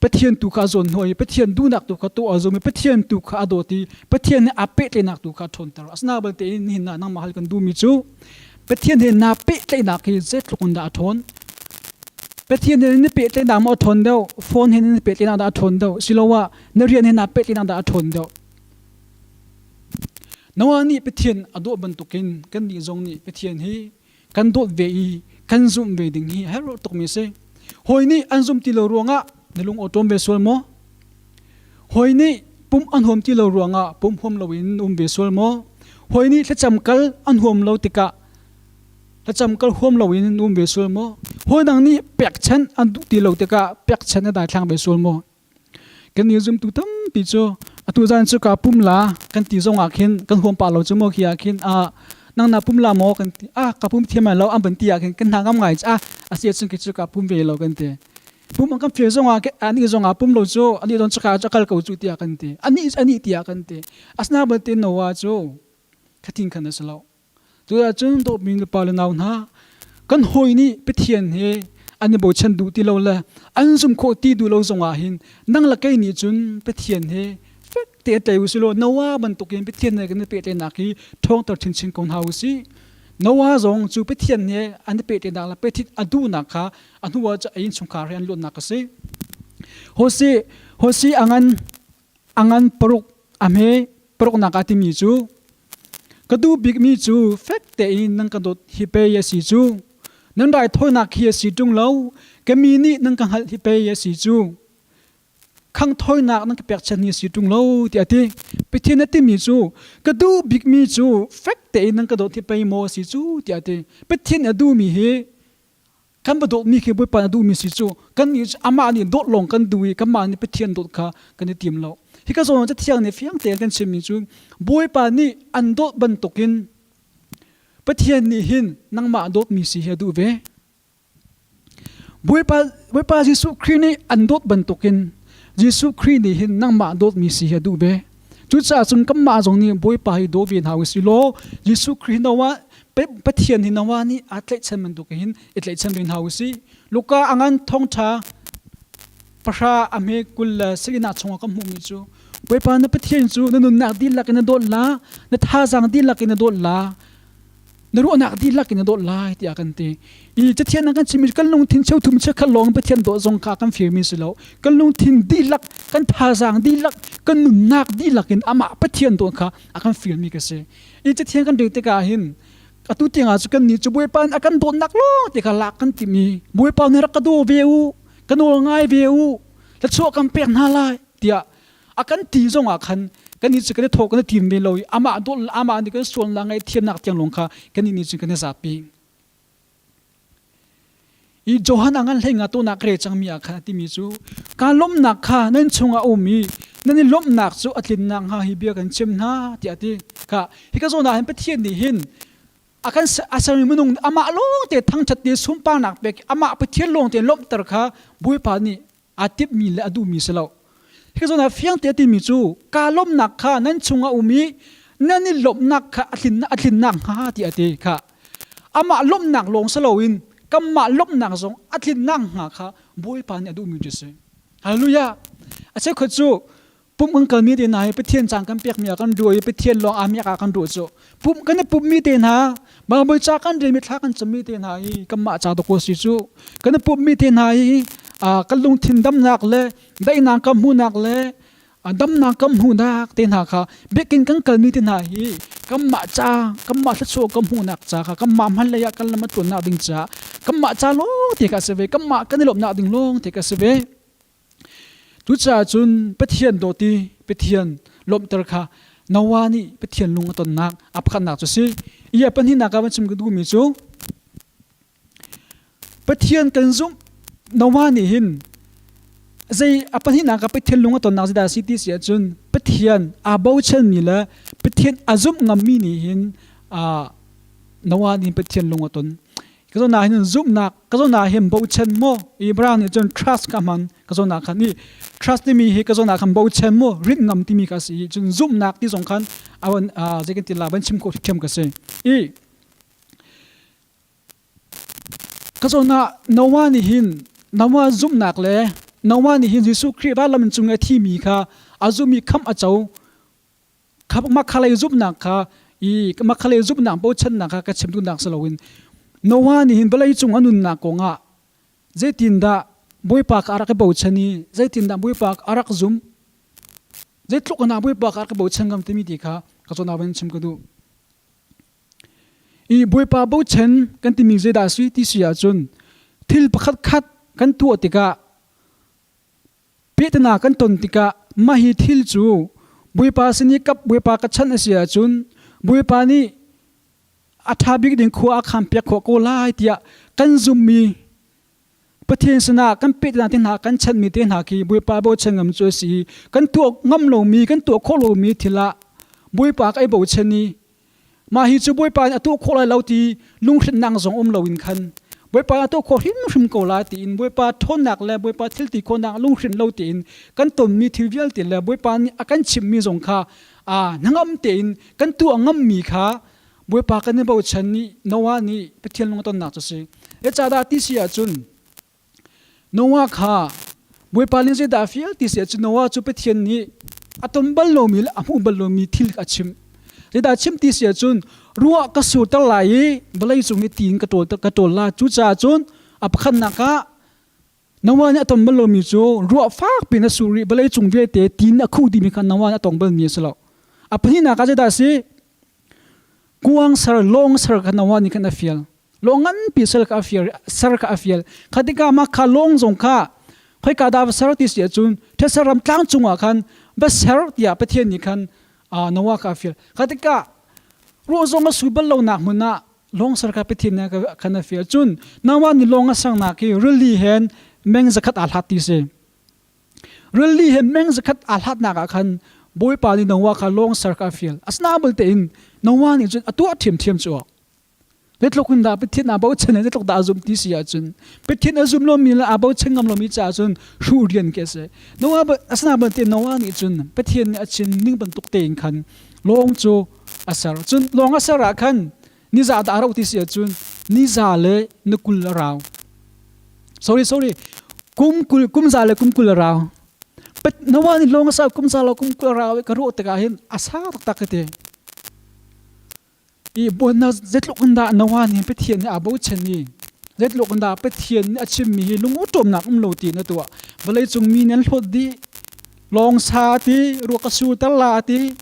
Pathian tu kha a zuan hnawh i Pathian duhnak tu kha tuah a zum i Pathian tu kha a dawt i Pathian he aa pehtlaihnak tu kha a ṭhawnter. Asinain balte in nihin ah nangmah hal kan duhmi cu Pathian he naa pehtlaihnak hi zeitluk in dah a ṭhawn? Pathian he na pehtlaihnak maw a ṭhawn deuh? Phone he na pehtlaihnak dah a ṭhawn deuh? Siloah na rian he naa pehtlaihnak dah a ṭhawn deuh? Noah nih Pathian a dawt bantukin kannih zong nih Pathian hi kan dawt ve i kan zumh ve ding hi a herh tukmi a si. Hawi nih an zumh ti lo ruangah na lung awṭawm ve sual maw? Hawi nih pumh an huam ti lo ruangah pumh huam loin um ve sual maw? Hawi nih thlacam kal an huam lo tikah thlacam kal huam loin um ve sual maw? Hawi dang nih pekchanh an duh ti lo tikah pekchanh na daithlang ve sual maw? Kan nih zumtu tampi cu atu zan cu ka pum la kan ti zong ah khin kan huam pah lo cu maw khi ah khin a nang na pum la maw kan ti a ka pum thiam lo an van ti ah khin kan hna ngam ngai a asi ahcun khi cu ka pum ve lo kan ti pum an kan feel zong ah ani zong ah pum lo cu ani don chaka cu kal ko cu tiah kan ti ani ani tiah kan ti asna balte Noah cu khatin khan a si lo Cu ahcun dawtmi nupa le nau hna, kan hawi nih Pathian he an i bochan duh ti lo le an zumh khawh ti duh lo zongah hin nang le kei nih cun Pathian he fek te tlai u silaw Noah bantukin Pathian he kan i pehtlaihnak hi ṭhawngter chinchin ko hna u sih. Noah zong cu Pathian he an i pehtlaihnak le Pathian a duhnak kha a hnu ah a innchungkhar he an luatnak a si. Hosea Hosea a ngan a ngan paruk a hme paruknak ah timi cu ka duh bikmi cu fek tein nan ka dawt hi pei a si cu nan raithawinak hi a si ṭung lo ka mi nih nan ka hngalh hi pei a si cu khang thawinak nan ka pekchanh hi a si ṭung lo tiah a ti Pathian a timi cu ka duh bikmi cu fek tein nan ka dawt hi pei maw a si cu tiah a ti Pathian a duhmi hi Kan va dawtmi khi Bawipa na duhmi si cu kan nih amah nih dawt lawng kan duh i kanmah nih Pathian dawt kha kan i tim lo. Hika zawn Cathiang nih fiang tein kan chimmi cu Bawipa nih an dawt bantukin Pathian nih hin nangmah dawtmi si hi a duh ve. Bawipa, Bawipa Jesuh Khrih nih an dawt bantukin Jesuh Khrih nih hin nangmah dawtmi si hi a duh ve. Cucaah cun kanmah zong nih Bawipa hi daw ve hna u sih law Jesuh Khrih no ah Pathian hi Noah nih aa tlaihchan bantuk hin i tlaihchan ve hna u sih. Luka a ngan thawngṭha pahra a hme 20 le sarihnak chungah kan hmuhmi cu Bawipa na Pathian cu na nunnak dihlak in na dawt la, na thazaang dihlak in na dawt la, na ruahnak dihlak in na dawt lai tiah kan ti. I Cathiang kan chimmi kan lungthin cheuthum cheukhat lawng Pathian dawt zong kha kan firmi si lo. Kan lungthin dihlak, kan thazaang dihlak, kan nunnak dihlak in amah Pathian dawt kha a kan firmi ka si. I Cathiang kan rel tikah hin atu tiangah cu kan nih cu Bawipa nih a kan dawtnak lawng te kha lak kan timh i Bawipa nih rak ka daw ve u, ka nawl ngai ve u, thluachuah kan pek hna lai tiah a kan ti zongah khan kan nih cu kan i thawh kan i tim ve lo i amah dawt amah nih kan sualnak ngaihthiamnak tiang lawng kha kan nih nih cun kan i zapi. I Johan a ngan hlei nga tunak re cangmi ah khan a timi cu kaa lawmhnak kha nan chungah a um i nan i lawmhnak cu a tlinnak hnga hi bia kan chim hna tiah a ti. Kha hika zawn ah hin Pathian nih hin a kan a sermi minung amah lawngte thangṭhat te sunparnak pek amah Pathian lawngte lawmhter kha Bawipa nih aa timhmi le a duhmi si lo. Hika zawn ah fiang te a timi cu kaa lawmhnak kha nan chungah um i nan i lawmhnak kha a tlin a tlinnak hnga tiah a ti kha. Amah lawmhnak lawng si loin kanmah lawmhnak zong a tlinnak hnga kha Bawipa nih a duhmi cu a si. Hallelujah. A cheukhat cu. Pumh kan kalmi te hna hi Pathian caan kan pekmi ah kan ruah i Pathian lawng aa miak ah kan ruah cu. Pumh kan i pumhmi te hna, Bible ca kan relmi thla kan cammi te hna hi kanmah ca dawk si cu. Kan i pumhmi te hna hi kan lungthin damnak le daihnak kan hmuhnak le damnak kan hmuhnak te hna kha biakinn kan kalmi te hna hi kanmah ca kanmah thluachuah kan hmuhnak ca kha kanmah hmanlei ah kan lam a tluannak ding ca kanmah ca lawng te kha a si ve kanmah kan i lawmhnak ding lawng te kha a si ve. Cucaah cun Pathian dawt i Pathian lawmhter kha Noah nih Pathian lung a tonnak a pakhatnak cu a si. I a pahnihnak ah van chim ka duhmi cu Pathian kan zumh Noah nih hin zei a pahnihnak ah Pathian lung a tonnak zeidah a si ti si ahcun Pathian aa bochanmi le Pathian a zumh ngammi nih hin Noah nih Pathian lung a ton. Ka zawn ah hin zumhnak ka zawn ah hin bochan maw Abraham nih cun trust ka hman ka zawn ah khan i trust timi hi ka zawn ah khan bochan maw rinh ngam timi kha si cun zumhnak ti zong khan awan zei kan ti la van chim khawh thiam ka si i ka zawn ah Noah nih hin Noah zumhnak le Noah nih hin Jesuh Khrih rallam cung a thimi kha a zummi khamh a co Makhalei zumhnak kha i makhalei zumhnak bochannak kha ka chim duhnak si loin Noah nih hin vawlei cung a nunnak kongah zeitindah Bawipa kha a rak i bochan i zeitindah Bawipa a rak zum zeitluk in ah Bawipa kha a rak i bochan ngam timi ti kha ka cawn ah chim ka duh. I Bawipa bochan kan timi zeidah a si ti si ahcun thil pakhat khat kan tuah tikah Pehtana kan ton tikah mah hi thil cu Bawipa sin i kap Bawipa ka chanh a si ahcun Bawipa nih a ṭha bik ding khua a khampiak khawh ko lai tiah kan zumhmi Pathian sinah kan pehtana te hna kan chanhmi te hna khi Bawipa bochan ngam cu a si i kan tuah ngam lomi kan tuah khawh lomi thil ah Bawipa ka i bochan i Mah hi cu Bawipa nih a tuah khawh lai lo ti lunghrinnak zong um loin khan Bawipa nih a tuah khawh hrimhrim ko lai tiin Bawipa ṭhawnnak le Bawipa thil ti khawhnak lunghrinh lo tiin kan tonmi thil vialte le Bawipa nih a kan chimhmi zong kha hnangam tein kan tuah ngammi kha Bawipa kan i bochan nih Noah nih Pathian lung a tonnak cu a si. Zeicahdah ti si ahcun Noah kha Bawipa nih zeidah a fial ti si ahcun Noah cu Pathian nih a ton bal lomi le a hmuh bal lomi thil a chimh. Zeidah a chimh ti si ahcun ruah ka surter lai i vawlei cung i ti in ka ṭawl ka ṭawl lai. Cucaah cun a pakhatnak ah Noah nih a ton bal lomi cu ruah fak piin a sur i vawlei cung vialte ti in a khuh dihmi kha Noah nih a tong balmi a si lo. A pahnihnak ah zeidah a si? Kuang ser, lawng ser kha Noah nih khan a fial. Lawng nganpi ser kha a fial, ser kha a fial. Kha tikah mah kha lawng zong kha khoika dah va ser ti si ahcun thetse ram tlang cungah khan va ser tiah Pathian nih khan Noah kha a fial. Kha tikah ruah zong a su bal lonak hmun ah lawng ser kha Pathian nih khan a fial. Cun Noah nih lawng a sernak hi rili hen meng zakhat aa hlat ti si. Rili he meng zakhat aa hlatnak ah khan Bawipa nih Noah kha lawng ser kha a fial. Asinain tein Noah nih cun a tuah ṭhiamṭhiam cu. Zeitluk in dah Pathian aa bochan i zeitluk dah a zumh ti si ahcun Pathian a zum lomi le aa bochan ngam lomi caah cun hruh rian khi a si. Noah asinain tein Noah nih cun Pathian nih a chim ning bantuk tein khan lawng cu a ser. Cun lawng a ser ah khan niza dah a rauh ti si ahcun niza le ni 20 a rau. Sorry, sorry. Kum 20, kum za le kum 20 a rau. Noah nih lawng a sau kum za lo kum 20 a rau i ka ruah tikah hin a sau taktak ka ti. I buannak zeitluk in dah Noah nih Pathian nih aa bochan i zeitluk in dah Pathian nih a chimmi hi lungawṭawmnak um lo tiin a tuah. Vawleicung mi nih an hlawt dih. Lawng sa ti, ruak ka sur ter la ti,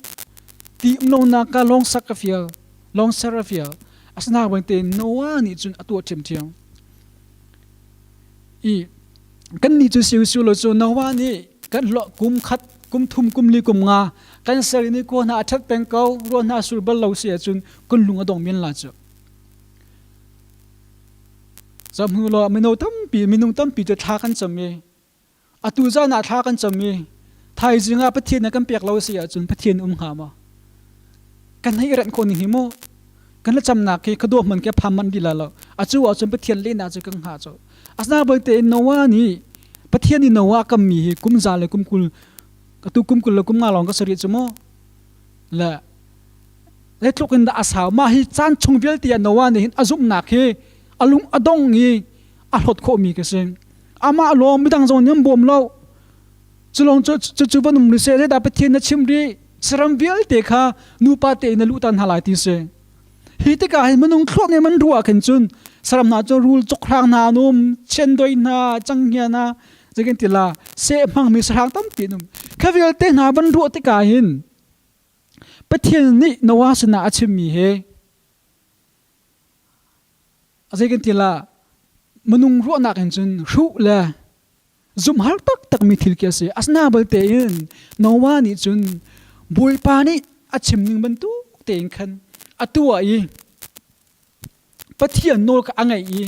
ti um lonak ka lawng sak ka fial, lawng ser a fial. Asinain bangte Noah nih cun a tuah ṭhiamṭhiam. I kannih cu siu siu lo cu Noah nih kan hlawh kum khat kum thum kum li kum nga kan ser ni ko hna a ṭhat peng ko ruah hna sur bal lo si ahcun kun lung a dong men la cu zam hnu lo mino tampi minung tampi cu thla kan cam i atu zan ah thla kan cam i thaizing ah Pathian na kan pek lo si ahcun Pathian um hnga maw kan hei ranh khawh ning hi mu kan la camnak hi khadua hman ke pham man di la lo acu ahcun Pathian lehnak cu kan hnga cu asna balte Noah nih Pathian nih Noah kam mi hi kum za le kum 20 atu kum 20 le kum nga lawng ka sari cu mu le zeitluk in dah a sau mah hi caan chung vialte ah Noah nih hin a zumhnak hi a lung a dong i a hlawt khawh mi ka si amah lawng midang zong nih an bawm lo. Culong cu cu van um rih seh, zeidah Pathian na chim rih? Saram vialte kha nupa tein na luhter hna lai ti si. Hi tikah hin minung thluak nih man ruah khin cun saram hna cu rul cukhrang hna an um, chiandoi hna, canghngia hna, zeikan ti la, seh hmangmi sahrang tampi an um. Kha vialte hna van ruah tikah hin Pathian nih Noah sinah a chimmi hi zeikan ti la, minung ruahnak in cun hruh le zumhar taktakmi thil khi a si. Asina balte in Noah nih cun Bawipa nih a chim ning bantuk tein khan a tuah i Pathian nawl kha a ngaih i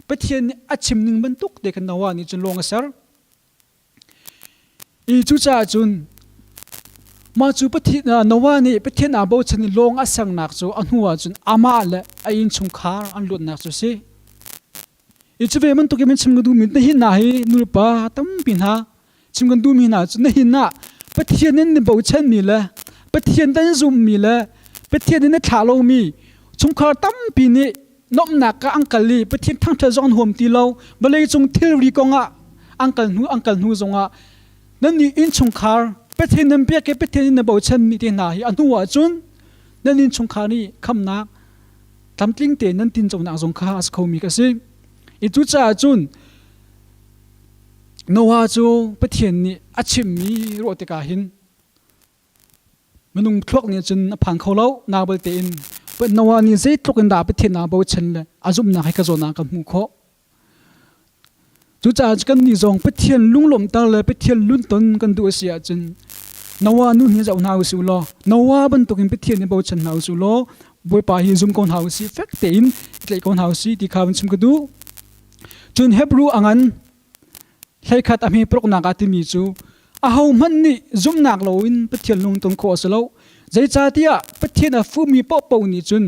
Pathian nih a chim ning bantuk te khan Noah nih cun lawng a ser. I cucaah cun mah cu Pathian Noah nih Pathian aa bochan i lawng a sernak cu a hnu ah cun amah le a innchungkhar an luatnak cu a si. I cu ve bantuk in chim kan duhmi nihin ah hi nulepa tampi hna chim kan duhmi hna cu nihin ah Pathian in na bochanmi le Pathian dan zummi le Pathian in na thlah lomi chungkhar tampi nih nuamhnak ah an kal i Pathian thangṭhat zong an huam ti lo vawleicung thilri kongah an kal hnu an kal hnu zongah nan nih innchungkhar Pathian nan biak i Pathian in na bochanmi te hna hi a hnu ah cun nan innchungkhar nih khamnak tlamtling tein nan tinconak zong kha a si khomi ka si. I cucaah cun Noah cu Pathian nih a chimmi ruah tikah hin minung thluak nih cun a phan kho lo na balte in Noah nih zeitluk in dah Pathian aa bochan le a zumhnak hi ka zawn ah kan hmuh khawh. Cucaah kannih zong Pathian lunglawmhter le Pathian lunton kan duh a si ahcun Noah nu hi zoh hna usih law Noah bantukin Pathian hi bochan hna usih law Bawipa hi zum ko hna usih fek tein tlaih ko hna usih ti kha van chim ka duh. Cun Hebrew a ngan 11 a hme paruknak ah timi cu ahohmanh nih zumhnak loin Pathian lungton khawh a si lo. Zeicahtiah Pathian a fuhmi paohpaoh nih cun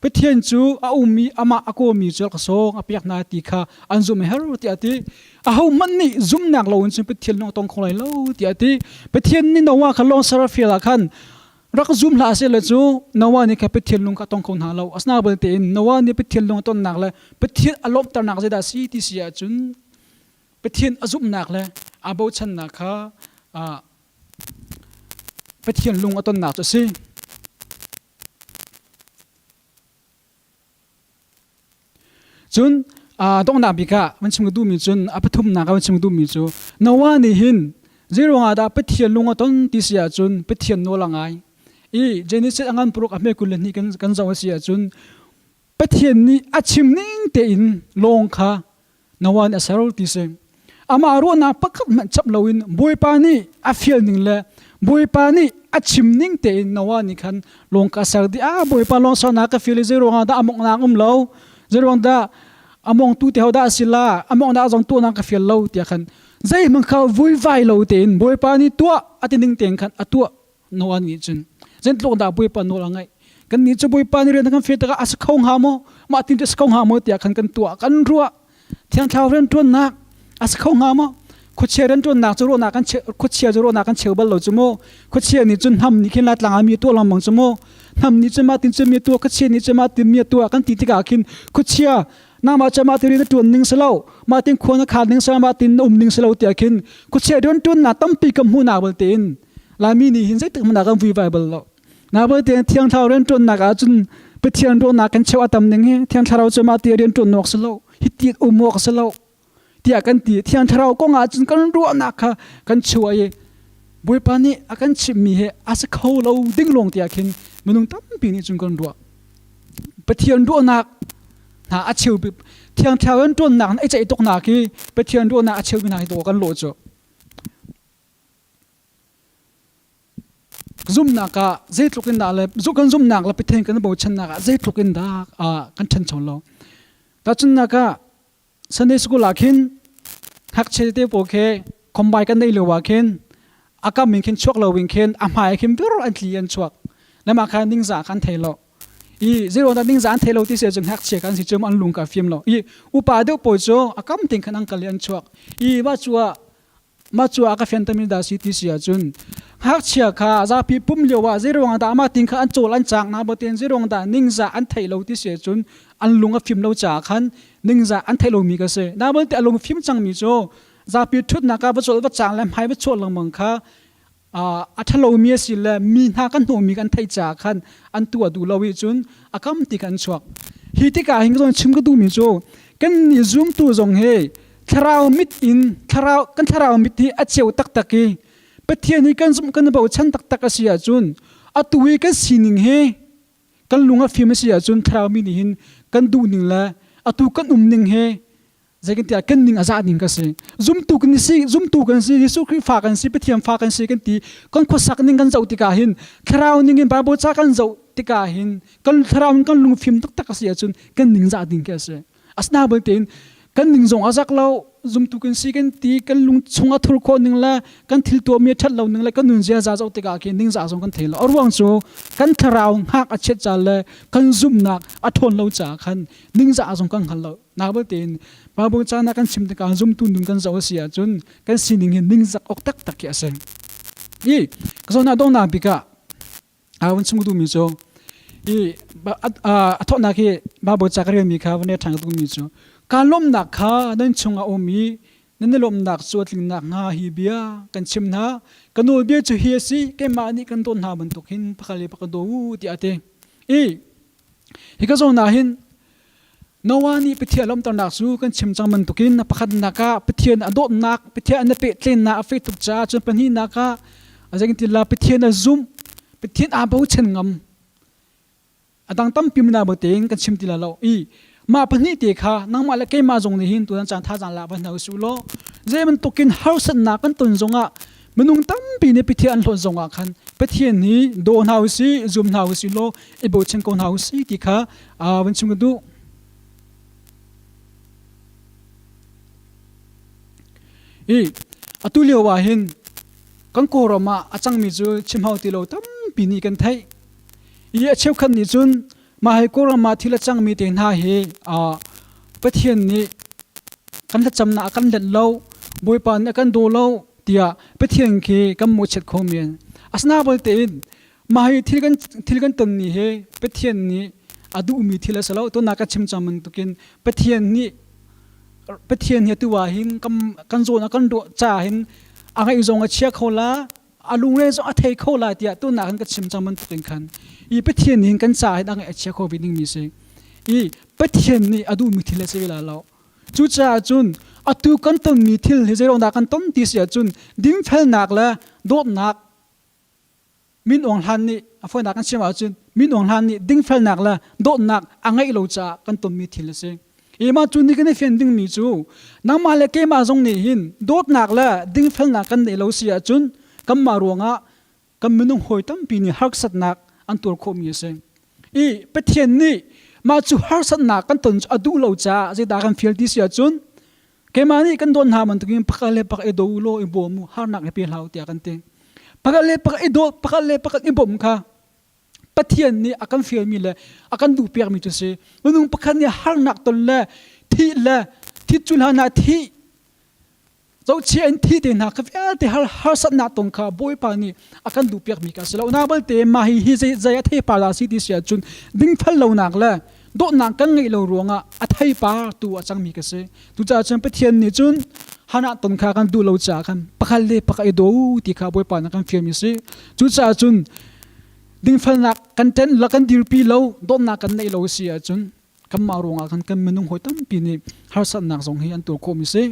Pathian cu a ummi amah a kawlmi cu ka sawng a pek hna ti kha an zumh a herh tiah a ti. Ahohmanh nih zumhnak loin cun Pathian lung a tong kho lai lo tiah a ti. Pathian nih Noah kha lawng Sarafel ah khan rak zum hlah seh cu Noah nih kha Pathian lung kha a tong kho hna lo. Asinain tein Noah nih Pathian lung a tonnak le Pathian a lawmhternak zeidah a si ti si ahcun Pathian a zumhnak le aa bochannak kha Pathian lung a tonnak cu a si. Cun donghnak bik ah van chim ka duhmi cun a pathumnak ah van chim ka duhmi cu Noah nih hin zeiruangah dah Pathian lung a ton ti si ahcun Pathian nawl a ngai. I Genesis a ngan paruk a hme 22 kan zoh a si ahcun Pathian nih a chim ning tein lawng kha Noah nih a ser ti si. Amah ruahnak pakhat hmanh chap loin Bawipa nih a fial ning le Bawipa nih a chim ning tein Noah nih khan lawng ka ser dih. Ah Bawipa lawng sernak ka fial i zeiruangah dah a mawngnak um lo? Zeiruang dah a mawngtu te ho dah a si la? A mawngnak zong tuahnak ka fial lo tiah khan zeihmanh kha vuivai lo tein Bawipa nih tuah a ti ning tein khan a tuah Noah nih cun zeitluk dah Bawipa nawl a ngaih kannih cu Bawipa nih rian a kan fial tikah a si kho hnga maw mah tin cu a si kho hnga maw tiah khan kan tuah kan ruah Thiang Thlarau rianṭuannak a si kho hnga maw khuachia rianṭuannak cu ruahnak kan khuachia cu ruahnak kan cheu bal lo cu mu khuachia nih cun hnam nih khin Laitlang ah mi tuah lengmang cu mu hnam nih cun mah tin cun mi tuah khuachia nih cun mah tin mi tuah kan ti tikah khin khuachia nangmah cu mah ti rian na ṭuan ning si lo mah tin khua na khaan ning si lo mah tin na um ning si lo tiah khin khuachia rianṭuannak tampi kan hmuhnak belte in Laimi nih hin zeitik hmanh ah kan vuivai bal lo. Nabalte Thiang Thlarau rianṭuannak ah cun Pathian ruahnak kan cheuh a tam ning hi Thiang Thlarau cu mah ti rianṭuan awk si lo, hi ti um awk si lo tiah kan ti. Thiang Thlarau kong ah cun kan ruahnak kha kan chuah i Bawipa nih a kan chimhmi hi a si kho lo ding lawng tiah khin minung tampi nih cun kan ruah. Pathian ruahnak hna a cheu Thiang Thlarau rianṭuannak na i ceih tuk nak hi Pathian ruahnak a cheumi hna hi dawh kan lawh cu. Zumhnak ah zeitluk in dah le kan zumhnak le Pathian kan bochannak ah zeitluk in dah kan ṭhancho lo. Tahchunhnak ah Sunday school ah khin ngakchia te pawl khi combine kan neih lio ah khin a kam in khin chuak lo in khin a hmai khin bir an tli an chuak. Le mah kha ningzah kha an thei lo. I zeiruang dah ningzah an thei lo ti si ahcun ngakchia kan si cu an lung ka fim lo. I upa deuh pawl cu a kam ting khan an kal i an chuak. I mah cu ah Mah cu a ka fiantermi dah si ti si ahcun ngakchia kha zapi pum lio ah zeiruang dah amah ting kha an cawl an caak na baten zeiruang dah ningzah an theih lo ti si ahcun an lung a fim lo caah khan ningzah an theih lomi ka si. Na balte a lung fim cangmi cu Zapi ṭhutnak ah va cawl va cang le hmai va chuah lengmang kha a ṭhalomi a si le mi hna kan hnawhmi kan theih caah khan an tuah duh lo i cun a kam ti kan chuak. Hi tikah hin ka chim ka duhmi cu kan nih zumtu zong hi thlarau mit in thlarau kan thlarau mit hi a ceu taktak i Pathian hi kan zumh kan bochan taktak a si ahcun atu i kan sining hi kan lung a fim a si ahcun thlarau mi nih hin kan duhning le atu kan umning hi zeitintiah kan ning a zah ning ka si. Zumtu kan si, zumtu kan si, Jesuh Khrih fa kan si, Pathian fa kan si kan ti. Kan khuasak ning kan zoh tikah hin thlarau ning in Bible ca kan zoh tikah hin kan thlarau in kan lungfim taktak a si ahcun kan ning zah ding khi a si. Asina belte kan ning zong a zak lo, zumtu kan si kan ti, kan lung chung a thur khawh ning le kan thil tuahmi a ṭhat lo ning le kan nun ziaza zoh tikah khin ningzah zong kan thei lo. A ruang cu kan thlarau hngak a chiat ca le kan zumhnak a ṭhawn lo caah khan ningzah zong kan hngal lo. Na belte in Bible caan ah kan chim tikah zumtu nun kan zoh a si ahcun kan sining hi ningzak awk taktak khi a si. I ka zawn ah donghnak bik ah a vun chim duhmi cu i a thawknak hi Bible ca ka relmi kha van ṭhan ka duhmi cu kaa lawmhnak kha nan chungah a um i nan i lawmhnak cu a tling nakhnga hi bia kan chim hna. Ka nawlbia cu hi a si, keimah nih kan dawt hna bantuk hin pakhat le pakhat daw u tiah a ti. I hi ka zawn ah hin Noah nih Pathian lawmhternak cu kan chim cang bantukin pakhatnak ah Pathian a dawtnak, Pathian a pehtlennak a feh tuk caah cun pahnihnak ah zeitintilah Pathian a zumh, Pathian aa bochan ngam. A dang tampi mana tein kan chim ti la lo. I mah pahnih te kha nangmah le keimah zong nih hin tutan caan thazaang la va hna usih law zei bantukin harsatnak kan ton zongah minung tampi nih Pathian an hlawt zongah khan Pathian hi daw hna usih, zum hna usih law i bochan ko hna usih ti kha van chim ka duh. I atu lio ah hin kan Kawlram ah a cangmi cu chim hau ti lo tampi nih kan theih. I a cheukhat nih cun mah hi Kawlram ah thil a cangmi te hna hi Pathian nih kan thlacamnak a kan let lo, Bawipa nih a kan daw lo tiah Pathian khi kan mawhchiat kho men. Asinain tein Mah hi thil kan tonmi hi Pathian nih a duhmi thil a si lo. Tuan ka chim cang bantukin Pathian nih Pathian hi atu ah hin kan zawn a kan ruah caah hin a ngaih zong a chia kho la, a lungre zong a thei kho la tiah tuan ah khan ka chim cang bantukin khan i Pathian nih hin kan caah hin a ngaih a chia kho ve dingmi si. I Pathian nih a duhmi thil a si ve la lo. Cucaah cun atu kan tonmi thil hi zeiruang dah kan ton ti si ahcun dinfelnak le dawtnak Min Aung Hlan nih a fawinak kan chim ahcun Min Aung Hlan nih dingfelnak le dawtnak a ngeih lo caah kan tonmi thil a si. I mah cu ni kan i fian dingmi cu nangmah le keimah zong nih hin dawtnak le dingfelnak kan neih lo si ahcun kanmah ruangah kan minung hawi tampi nih harsatnak an tuar khawhmi a si. I Pathian nih mah cu harsatnak kan ton cu a duh lo caah zeidah kan fial ti si ahcun Keimah nih kan dawt hna bantukin pakhat le pakhat i daw u law i bawm u, harnak i pe hlah u tiah kan ti. Pakhat le pakhat i dawt, pakhat le pakhat i bawmh kha Pathian nih a kan fialmi le a kan duhpiakmi cu si. Minung pakhat nih harnak ton le thih le thit cu hlan ah thih zohchia in thi te hna kha vialte har harsatnak ton kha Bawipa nih a kan duhpiakmi kha a si lo. Na balte mah hi hi zei zei a theipar dah si ti si ahcun dingfel lonak le dawtnak kan ngeih lo ruangah a theipar tu a cangmi ka si. Tucaah cun Pathian nih cun Hannah ton kha kan duh lo caah khan pakhat le pakhat i daw ti kha Bawipa nih kan fialmi si. Cucaah cun dingfelnak kan ṭen la kan dirpi lo dawtnak kan neih lo si ahcun kanmah ruangah khan kan minung hawi tampi nih harsatnak zong hi an tuar khawhmi si.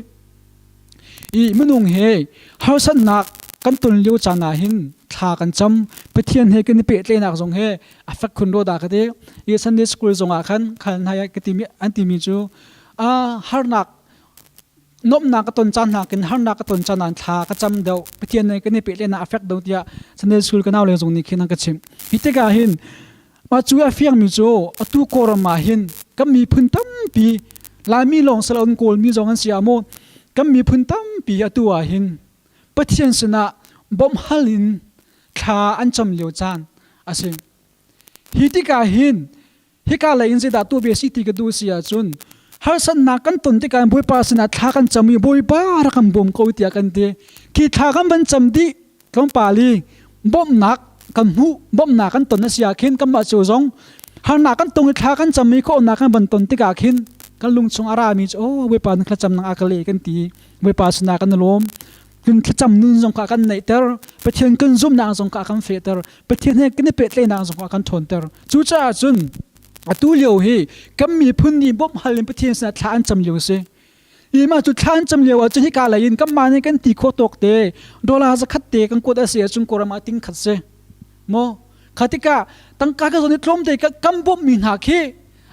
I minung he harsatnak kan ton lio caan ah hin thla kan cam Pathian he kan i pehtlaihnak zong he a fek khun ro dah ka ti. I Sunday school zong ah khan khal hna ka timi an timi cu harnak nuamhnak ka ton caan hna kin harnak ka ton caan ah thla ka cam deuh Pathian nih kan i pehtlaihnak a fek deuh tiah Sunday school ka nau le zong nih khin an ka chimh. Hi tikah hin mah cu a fiangmi cu atu Kawlram ah hin kan miphun tampi Laimi lawng si loin Kawlmi zong an si ah maw kan miphun tampi atu ah hin Pathian sinah bawmh hal in thla an cam lio caan a si. Hi tikah hin hika lei in zeidah tuah ve si ti ka duh si ahcun harsatnak kan ton tikah Bawipa sinah thla kan cam i Bawipa rak kan bawm ko tiah kan ti. Khi thla kan van cam dih tlawmpal i bawmhnak kan hmuh bawmhnak kan ton a si ah khin kanmah cu zong harnak kan tong i thla kan cam i khawhnak kan van ton tikah khin. Kan lung chung a rami cu oh Bawipa na thlacam nang a ka leh kan ti. Bawipa sinah kan i lawm. Kan thlacam nun zong kha kan neihter. Pathian kan zumhnak zong kha kan fehter. Pathian he kan i pehtlaihnak zong kha kan ṭhawnter. Cucaah cun atu lio hi kan miphun nih bawmh hal in Pathian sinah thla an cam lio a si. I mah cu thla an cam lio ah cun hika lei in kanmah nih kan ti khawh tawk te dollar zakhat te kan kuat a si ahcun Kawlram ah ting khat si. Maw? Kha tikah tangka ka zawn i tlawmte kan bawmhmi hna khi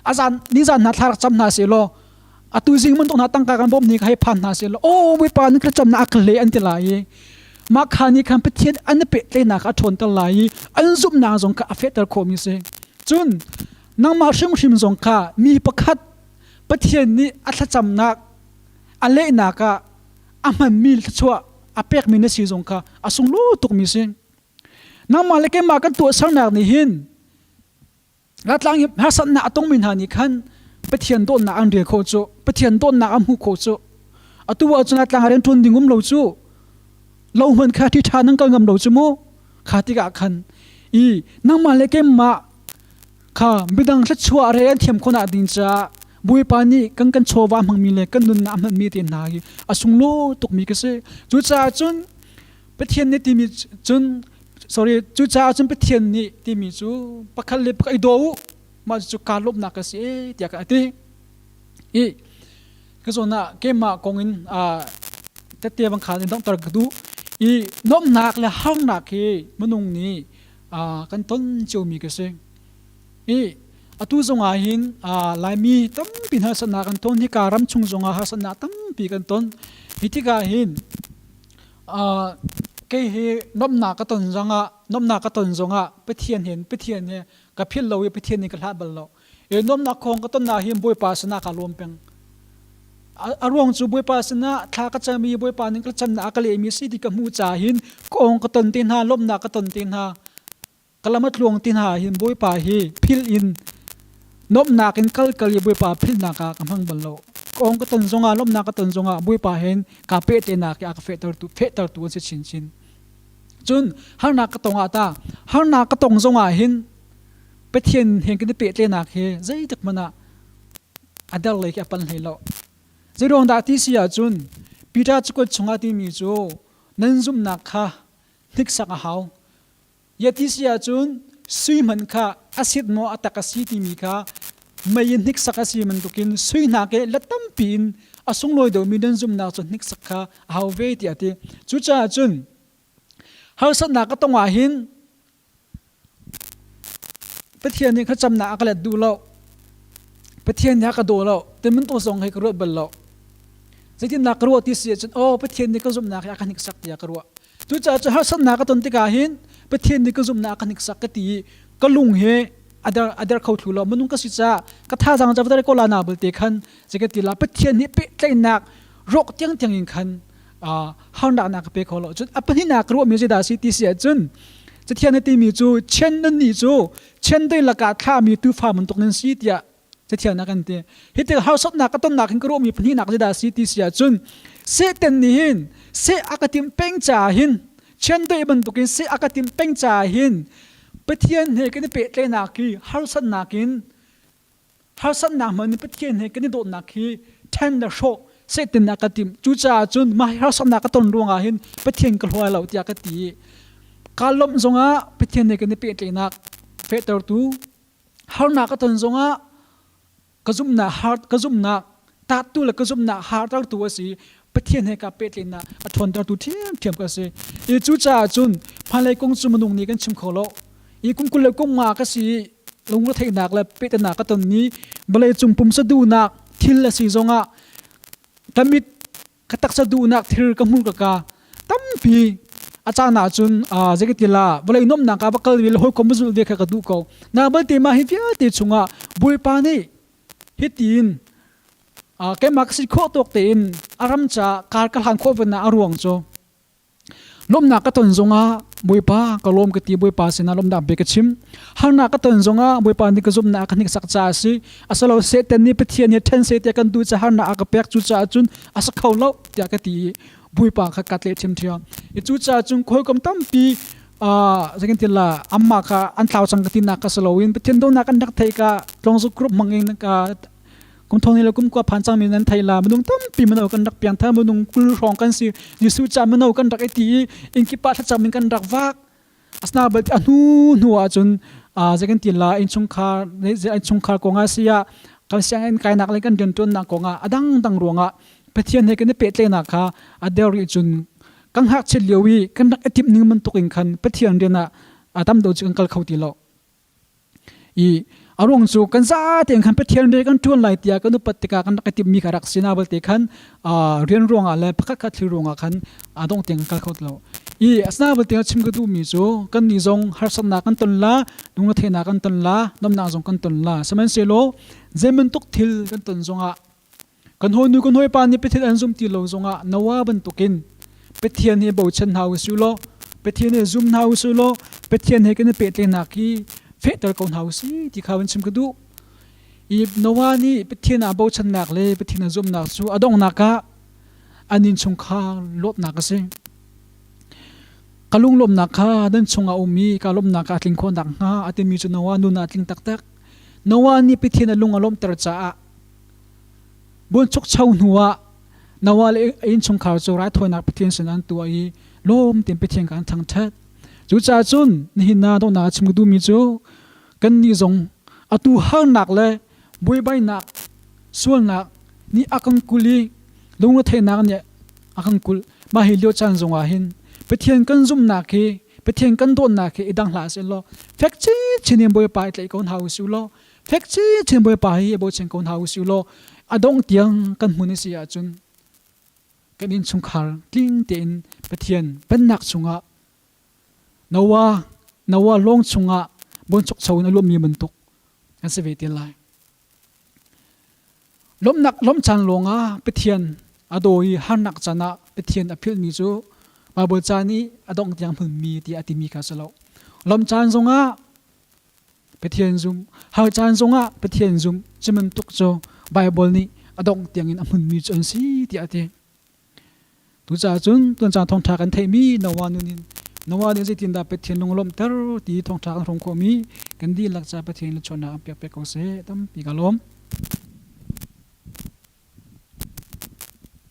azan nizan hna thla rak cam hna seh law atu zing bantuk hna tangka kan bawmh ni kha hei phan hna seh law aw Bawipa nan thlacam na a ka le an ti lai i mah kha nih khan Pathian an i pehtlaihnak a ṭhawnter lai i an zumhnak zong kha a fehter khawhmi si. Cun nangmah hrimhrim zong kha mi pakhat Pathian nih a thlacamnak a lehnak ah a hmanmi thluachuah a pekmi na si zong kha a sunglawi tukmi si. Nangmah le keimah kan tuahsernak nih hin Latlang i harsatnak a tongmi hna nih khan Pathian dawtnak an rel khawh cu, Pathian dawtnak an hmuh khawh cu. Atu ahcun Latlang ah rian ṭuan ding um lo cu, lo hmanh kha ṭhi ṭha nan kal ngam lo cu mu. Kha tikah khan i nangmah le keimah kha midang thluachuah re an thiam khawhnak ding caah Bawipa nih kan kan chawva hmangmi le kan nunnak a hmanmi te hna hi a sunglawi tukmi ka si. Cucaah cun Pathian nih timi cun sorry cucaah cun Pathian nih timi cu pakhat le pakhat i daw u mah cu kaa lawmhnak ka si ee tiah ka ti. I ka zawn ah keimah kong in tette bang khan in donghter ka duh. I nuamhnak le harnak hi minung nih kan ton ciomi ka si. I atu zong ah hin Laimi tampi harsatnak kan ton hika ram chung zong ah harsatnak tampi kan ton. Hi tikah hin Kei hi nuamhnak ka ton zongah nuamhnak ka ton zongah Pathian hin Pathian hi ka philh lo i Pathian nih ka hlah bal lo. I nuamhnak khawng ka tonnak hin Bawipa sinah kaa lawm peng. A ruang cu Bawipa sinah thla ka cam i Bawipa nih ka camnak a ka lehmi si ti ka hmuh caah hin ka awng ka ton te hna, lawmhnak ka ton te hna. Ka lam a tluang ti hna hin Bawipa hi philh in nuamhnak in kal kal i Bawipa philhnak ah ka hmang bal lo. Ka ong ka ton zongah lawmhnak ka ton zongah Bawipa hin kaa pehtlaihnak i a ka fehtertu fehtertu an si chinchin. Cun harnak ka tong ah ta harnak ka tong zongah hin Pathian he kan i pehtlaihnak hi zeitik hmanh ah a der lei khi a pan hlei lo. Zeiruang dah ti si ahcun Peter cakuat chungah timi cu nan zumhnak kha hniksak a hau. Yati si ahcun sui hmanh kha a sit maw a tak a si timi kha mei in hniksak a si bantukin sui hna ke let tampi in a sunglawi deuhmi nan zumhnak cu hniksak kha a hau ve tiah a ti. Cucaah cun harsatnak ka tong ah hin Pathian nih thlacamnak a ka let duh lo. Pathian nih a ka daw lo. Timin to zong hi ka ruat bal lo. Zeitindah ka ruah ti si ahcun aw Pathian nih ka zumhnak hi a ka hniksak tiah ka ruah. Cucaah cu harsatnak ka ton tikah hin Pathian nih ka zumhnak a ka hniksak ka ti i ka lung hi a der a der kho thlu lo. Minung ka si caah ka thazaang ca va ko la na belte khan zei ka ti la Pathian nih pehtlaihnak rawk tiangtiang in khan harnak na ka pe kho lo. Cun a pahnihnak ka ruahmi zeidah a si ti si ahcun Cathiang nih timi cu chian nan nih cu chiandei lakah thlahmi tuufa bantuk nan si tiah Cathiang nih a kan ti. Hi tik harsatnak ka tonnak hin ka ruahmi pahnihnak zeidah a si ti si ahcun Satan nih hin seh a ka timh peng caah hin chiandeih bantukin seh a ka timh peng caah hin Pathian he kan i pehtlaihnak hi harsatnak in harsatnak hmanh in Pathian he kan i dawtnak hi ṭhen le hrawh Satan nih a ka timh. Cucaah cun mah hi harsatnak ka ton ruangah hin Pathian ka hluai lo tiah ka ti i kaa lawmh zongah Pathian he kan i pehtlaihnak fehtertu harnak ka ton zongah ka zumhnak har ka zumhnak tahtu le ka zumhnak hartertu a si. Pathian he ka pehtlaihnak a ṭhawntertu ṭhiamṭhiam ka si. I cucaah cun hmailei kong cu minung nih kan chim kho lo. I kum 20 le kum nga ka si i lungretheihnak le pehtlaihnak ka ton ni vawlei cung pumsa duhnak thil a si zongah ka mit ka taksa duhnak thil ka hmur ka ka tampi a caan ahcun zei la vawlei nuamhnak ah va kal ve le hawikom va zulh ve kha ka duh ko. Na balte mah hi vialte chungah Bawipa nih hitin keimah ka si khawh tawk tein a ram ca kar ka hlan khawh ve na a ruang cu Lawmhnak ka ton zongah Bawipa ka lawm ka ti Bawipa sinah lawmhnak bia ka chim. Harnak ka ton zongah Bawipa nih ka zumhnak a ka hniksak caah a si. Asilo Satan nih Pathian nih ṭhen seh tiah kan duh caah harnak a ka pek cucaah cun a si kho lo tiah ka ti i Bawipa kha ka tleh ṭhiamṭhiam. I cucaah cun hawikom tampi zeikan ti la amma kha an tlau cang ka tinak ka si loin Pathian dawtnak an rak theih ka tlawngzuk group hmang in ka. Kum thong le kum kua phan cangmi nan thei la. Minung tampi mino kan rak piang thar, minung 20 hrawng kan si. Jesuh ca mino kan rak i ti i innkip ah thlacam in kan rak vak. Asna bal a hnu hnu ahcun zei kan ti la, innchungkhar innchungkhar kong ah si ah, kan sianginn kainak le kan rianṭuannak kong ah a dangdang ruangah Pathian he kan i pehtlaihnak kha a der rih cun kan ngakchiat lio i kan rak i timh ning bantuk in khan Pathian rian ah a tam deuh cu kan kal kho ti lo. I a ruang cu kan za tein khan Pathian rian kan ṭuan lai tiah kan upat tikah kan rak i timhmi kha rak si na balte khan rian ruangah le pakhat khat thil ruangah khan a dongh tiang kan kal kho ti lo. I asina balte chim ka duhmi cu kan nih zong harsatnak kan ton la, lungretheihnak kan ton la, nomnak zong kan ton la. Sihmanhsehlaw zeibantuk thil kan ton zongah Kan hawinu kan hawipa nih Pathian an zum ti lo zongah Noah bantukin Pathian hi bochan hna usih law Pathian hi zum hna usih law Pathian he kan i pehtlaihnak hi fehter ko hna usih ti kha van chim ka duh. I Noah nih Pathian aa bochannak le Pathian a zumnak cu a donghnak ah an innchungkhar lawmhnak a si. Ka lunglawmhnak kha nan chungah a um i ka lawmhnak a tling khawh nakhnga a timi cu Noah nun ah a tling taktak. Noah nih Pathian a lung a lawmhter caah Buanchukcho hnuah Noah le a innchungkhar cu raithawinak Pathian sinah an tuah i lawm tein Pathian kha an thangṭhat. Cucaah cun nihin ah donghnak a chim ka duhmi cu kannih zong atu harnak le buaibainak sualnak nih a kan kulh i lungretheihnak nih a kan kulh. Mah hi lio caan zongah hin Pathian kan zumhnak hi Pathian kan dawtnak hi i dang hlah seh law fek chinchin in Bawipa i tlaih ko hna u sih law Fek chinchin Bawipa hi bochan ko hna usih law a dongh tiang kan hmun a si ahcun kan innchungkhar tling tein Pathian pennak chungah Noah Noah lawng chungah buanchukcho in a luammi bantuk kan si ve te lai. Lawmhnak lawmh caan lawngah Pathian a daw i harnak caan ah Pathian a philhmi cu Baibal ca nih a dongh tiang hmunmi tiah a timi kha a si lo. Lawmh caan zongah Pathian zum, har caan zongah Pathian zum cu bantuk cu Baibal nih a dongh tiangin a hmunmi cu an si tiah a ti. Tucaah cun tuan caan thawngṭha kan theihmi Noah nun in Noah nih zeitindah Pathian lung a lawmhter ti thawngṭha kan hrawm khawhmi kan dihlak ca Pathian le chawnnak an pek pek ko seh tampi ka lawm.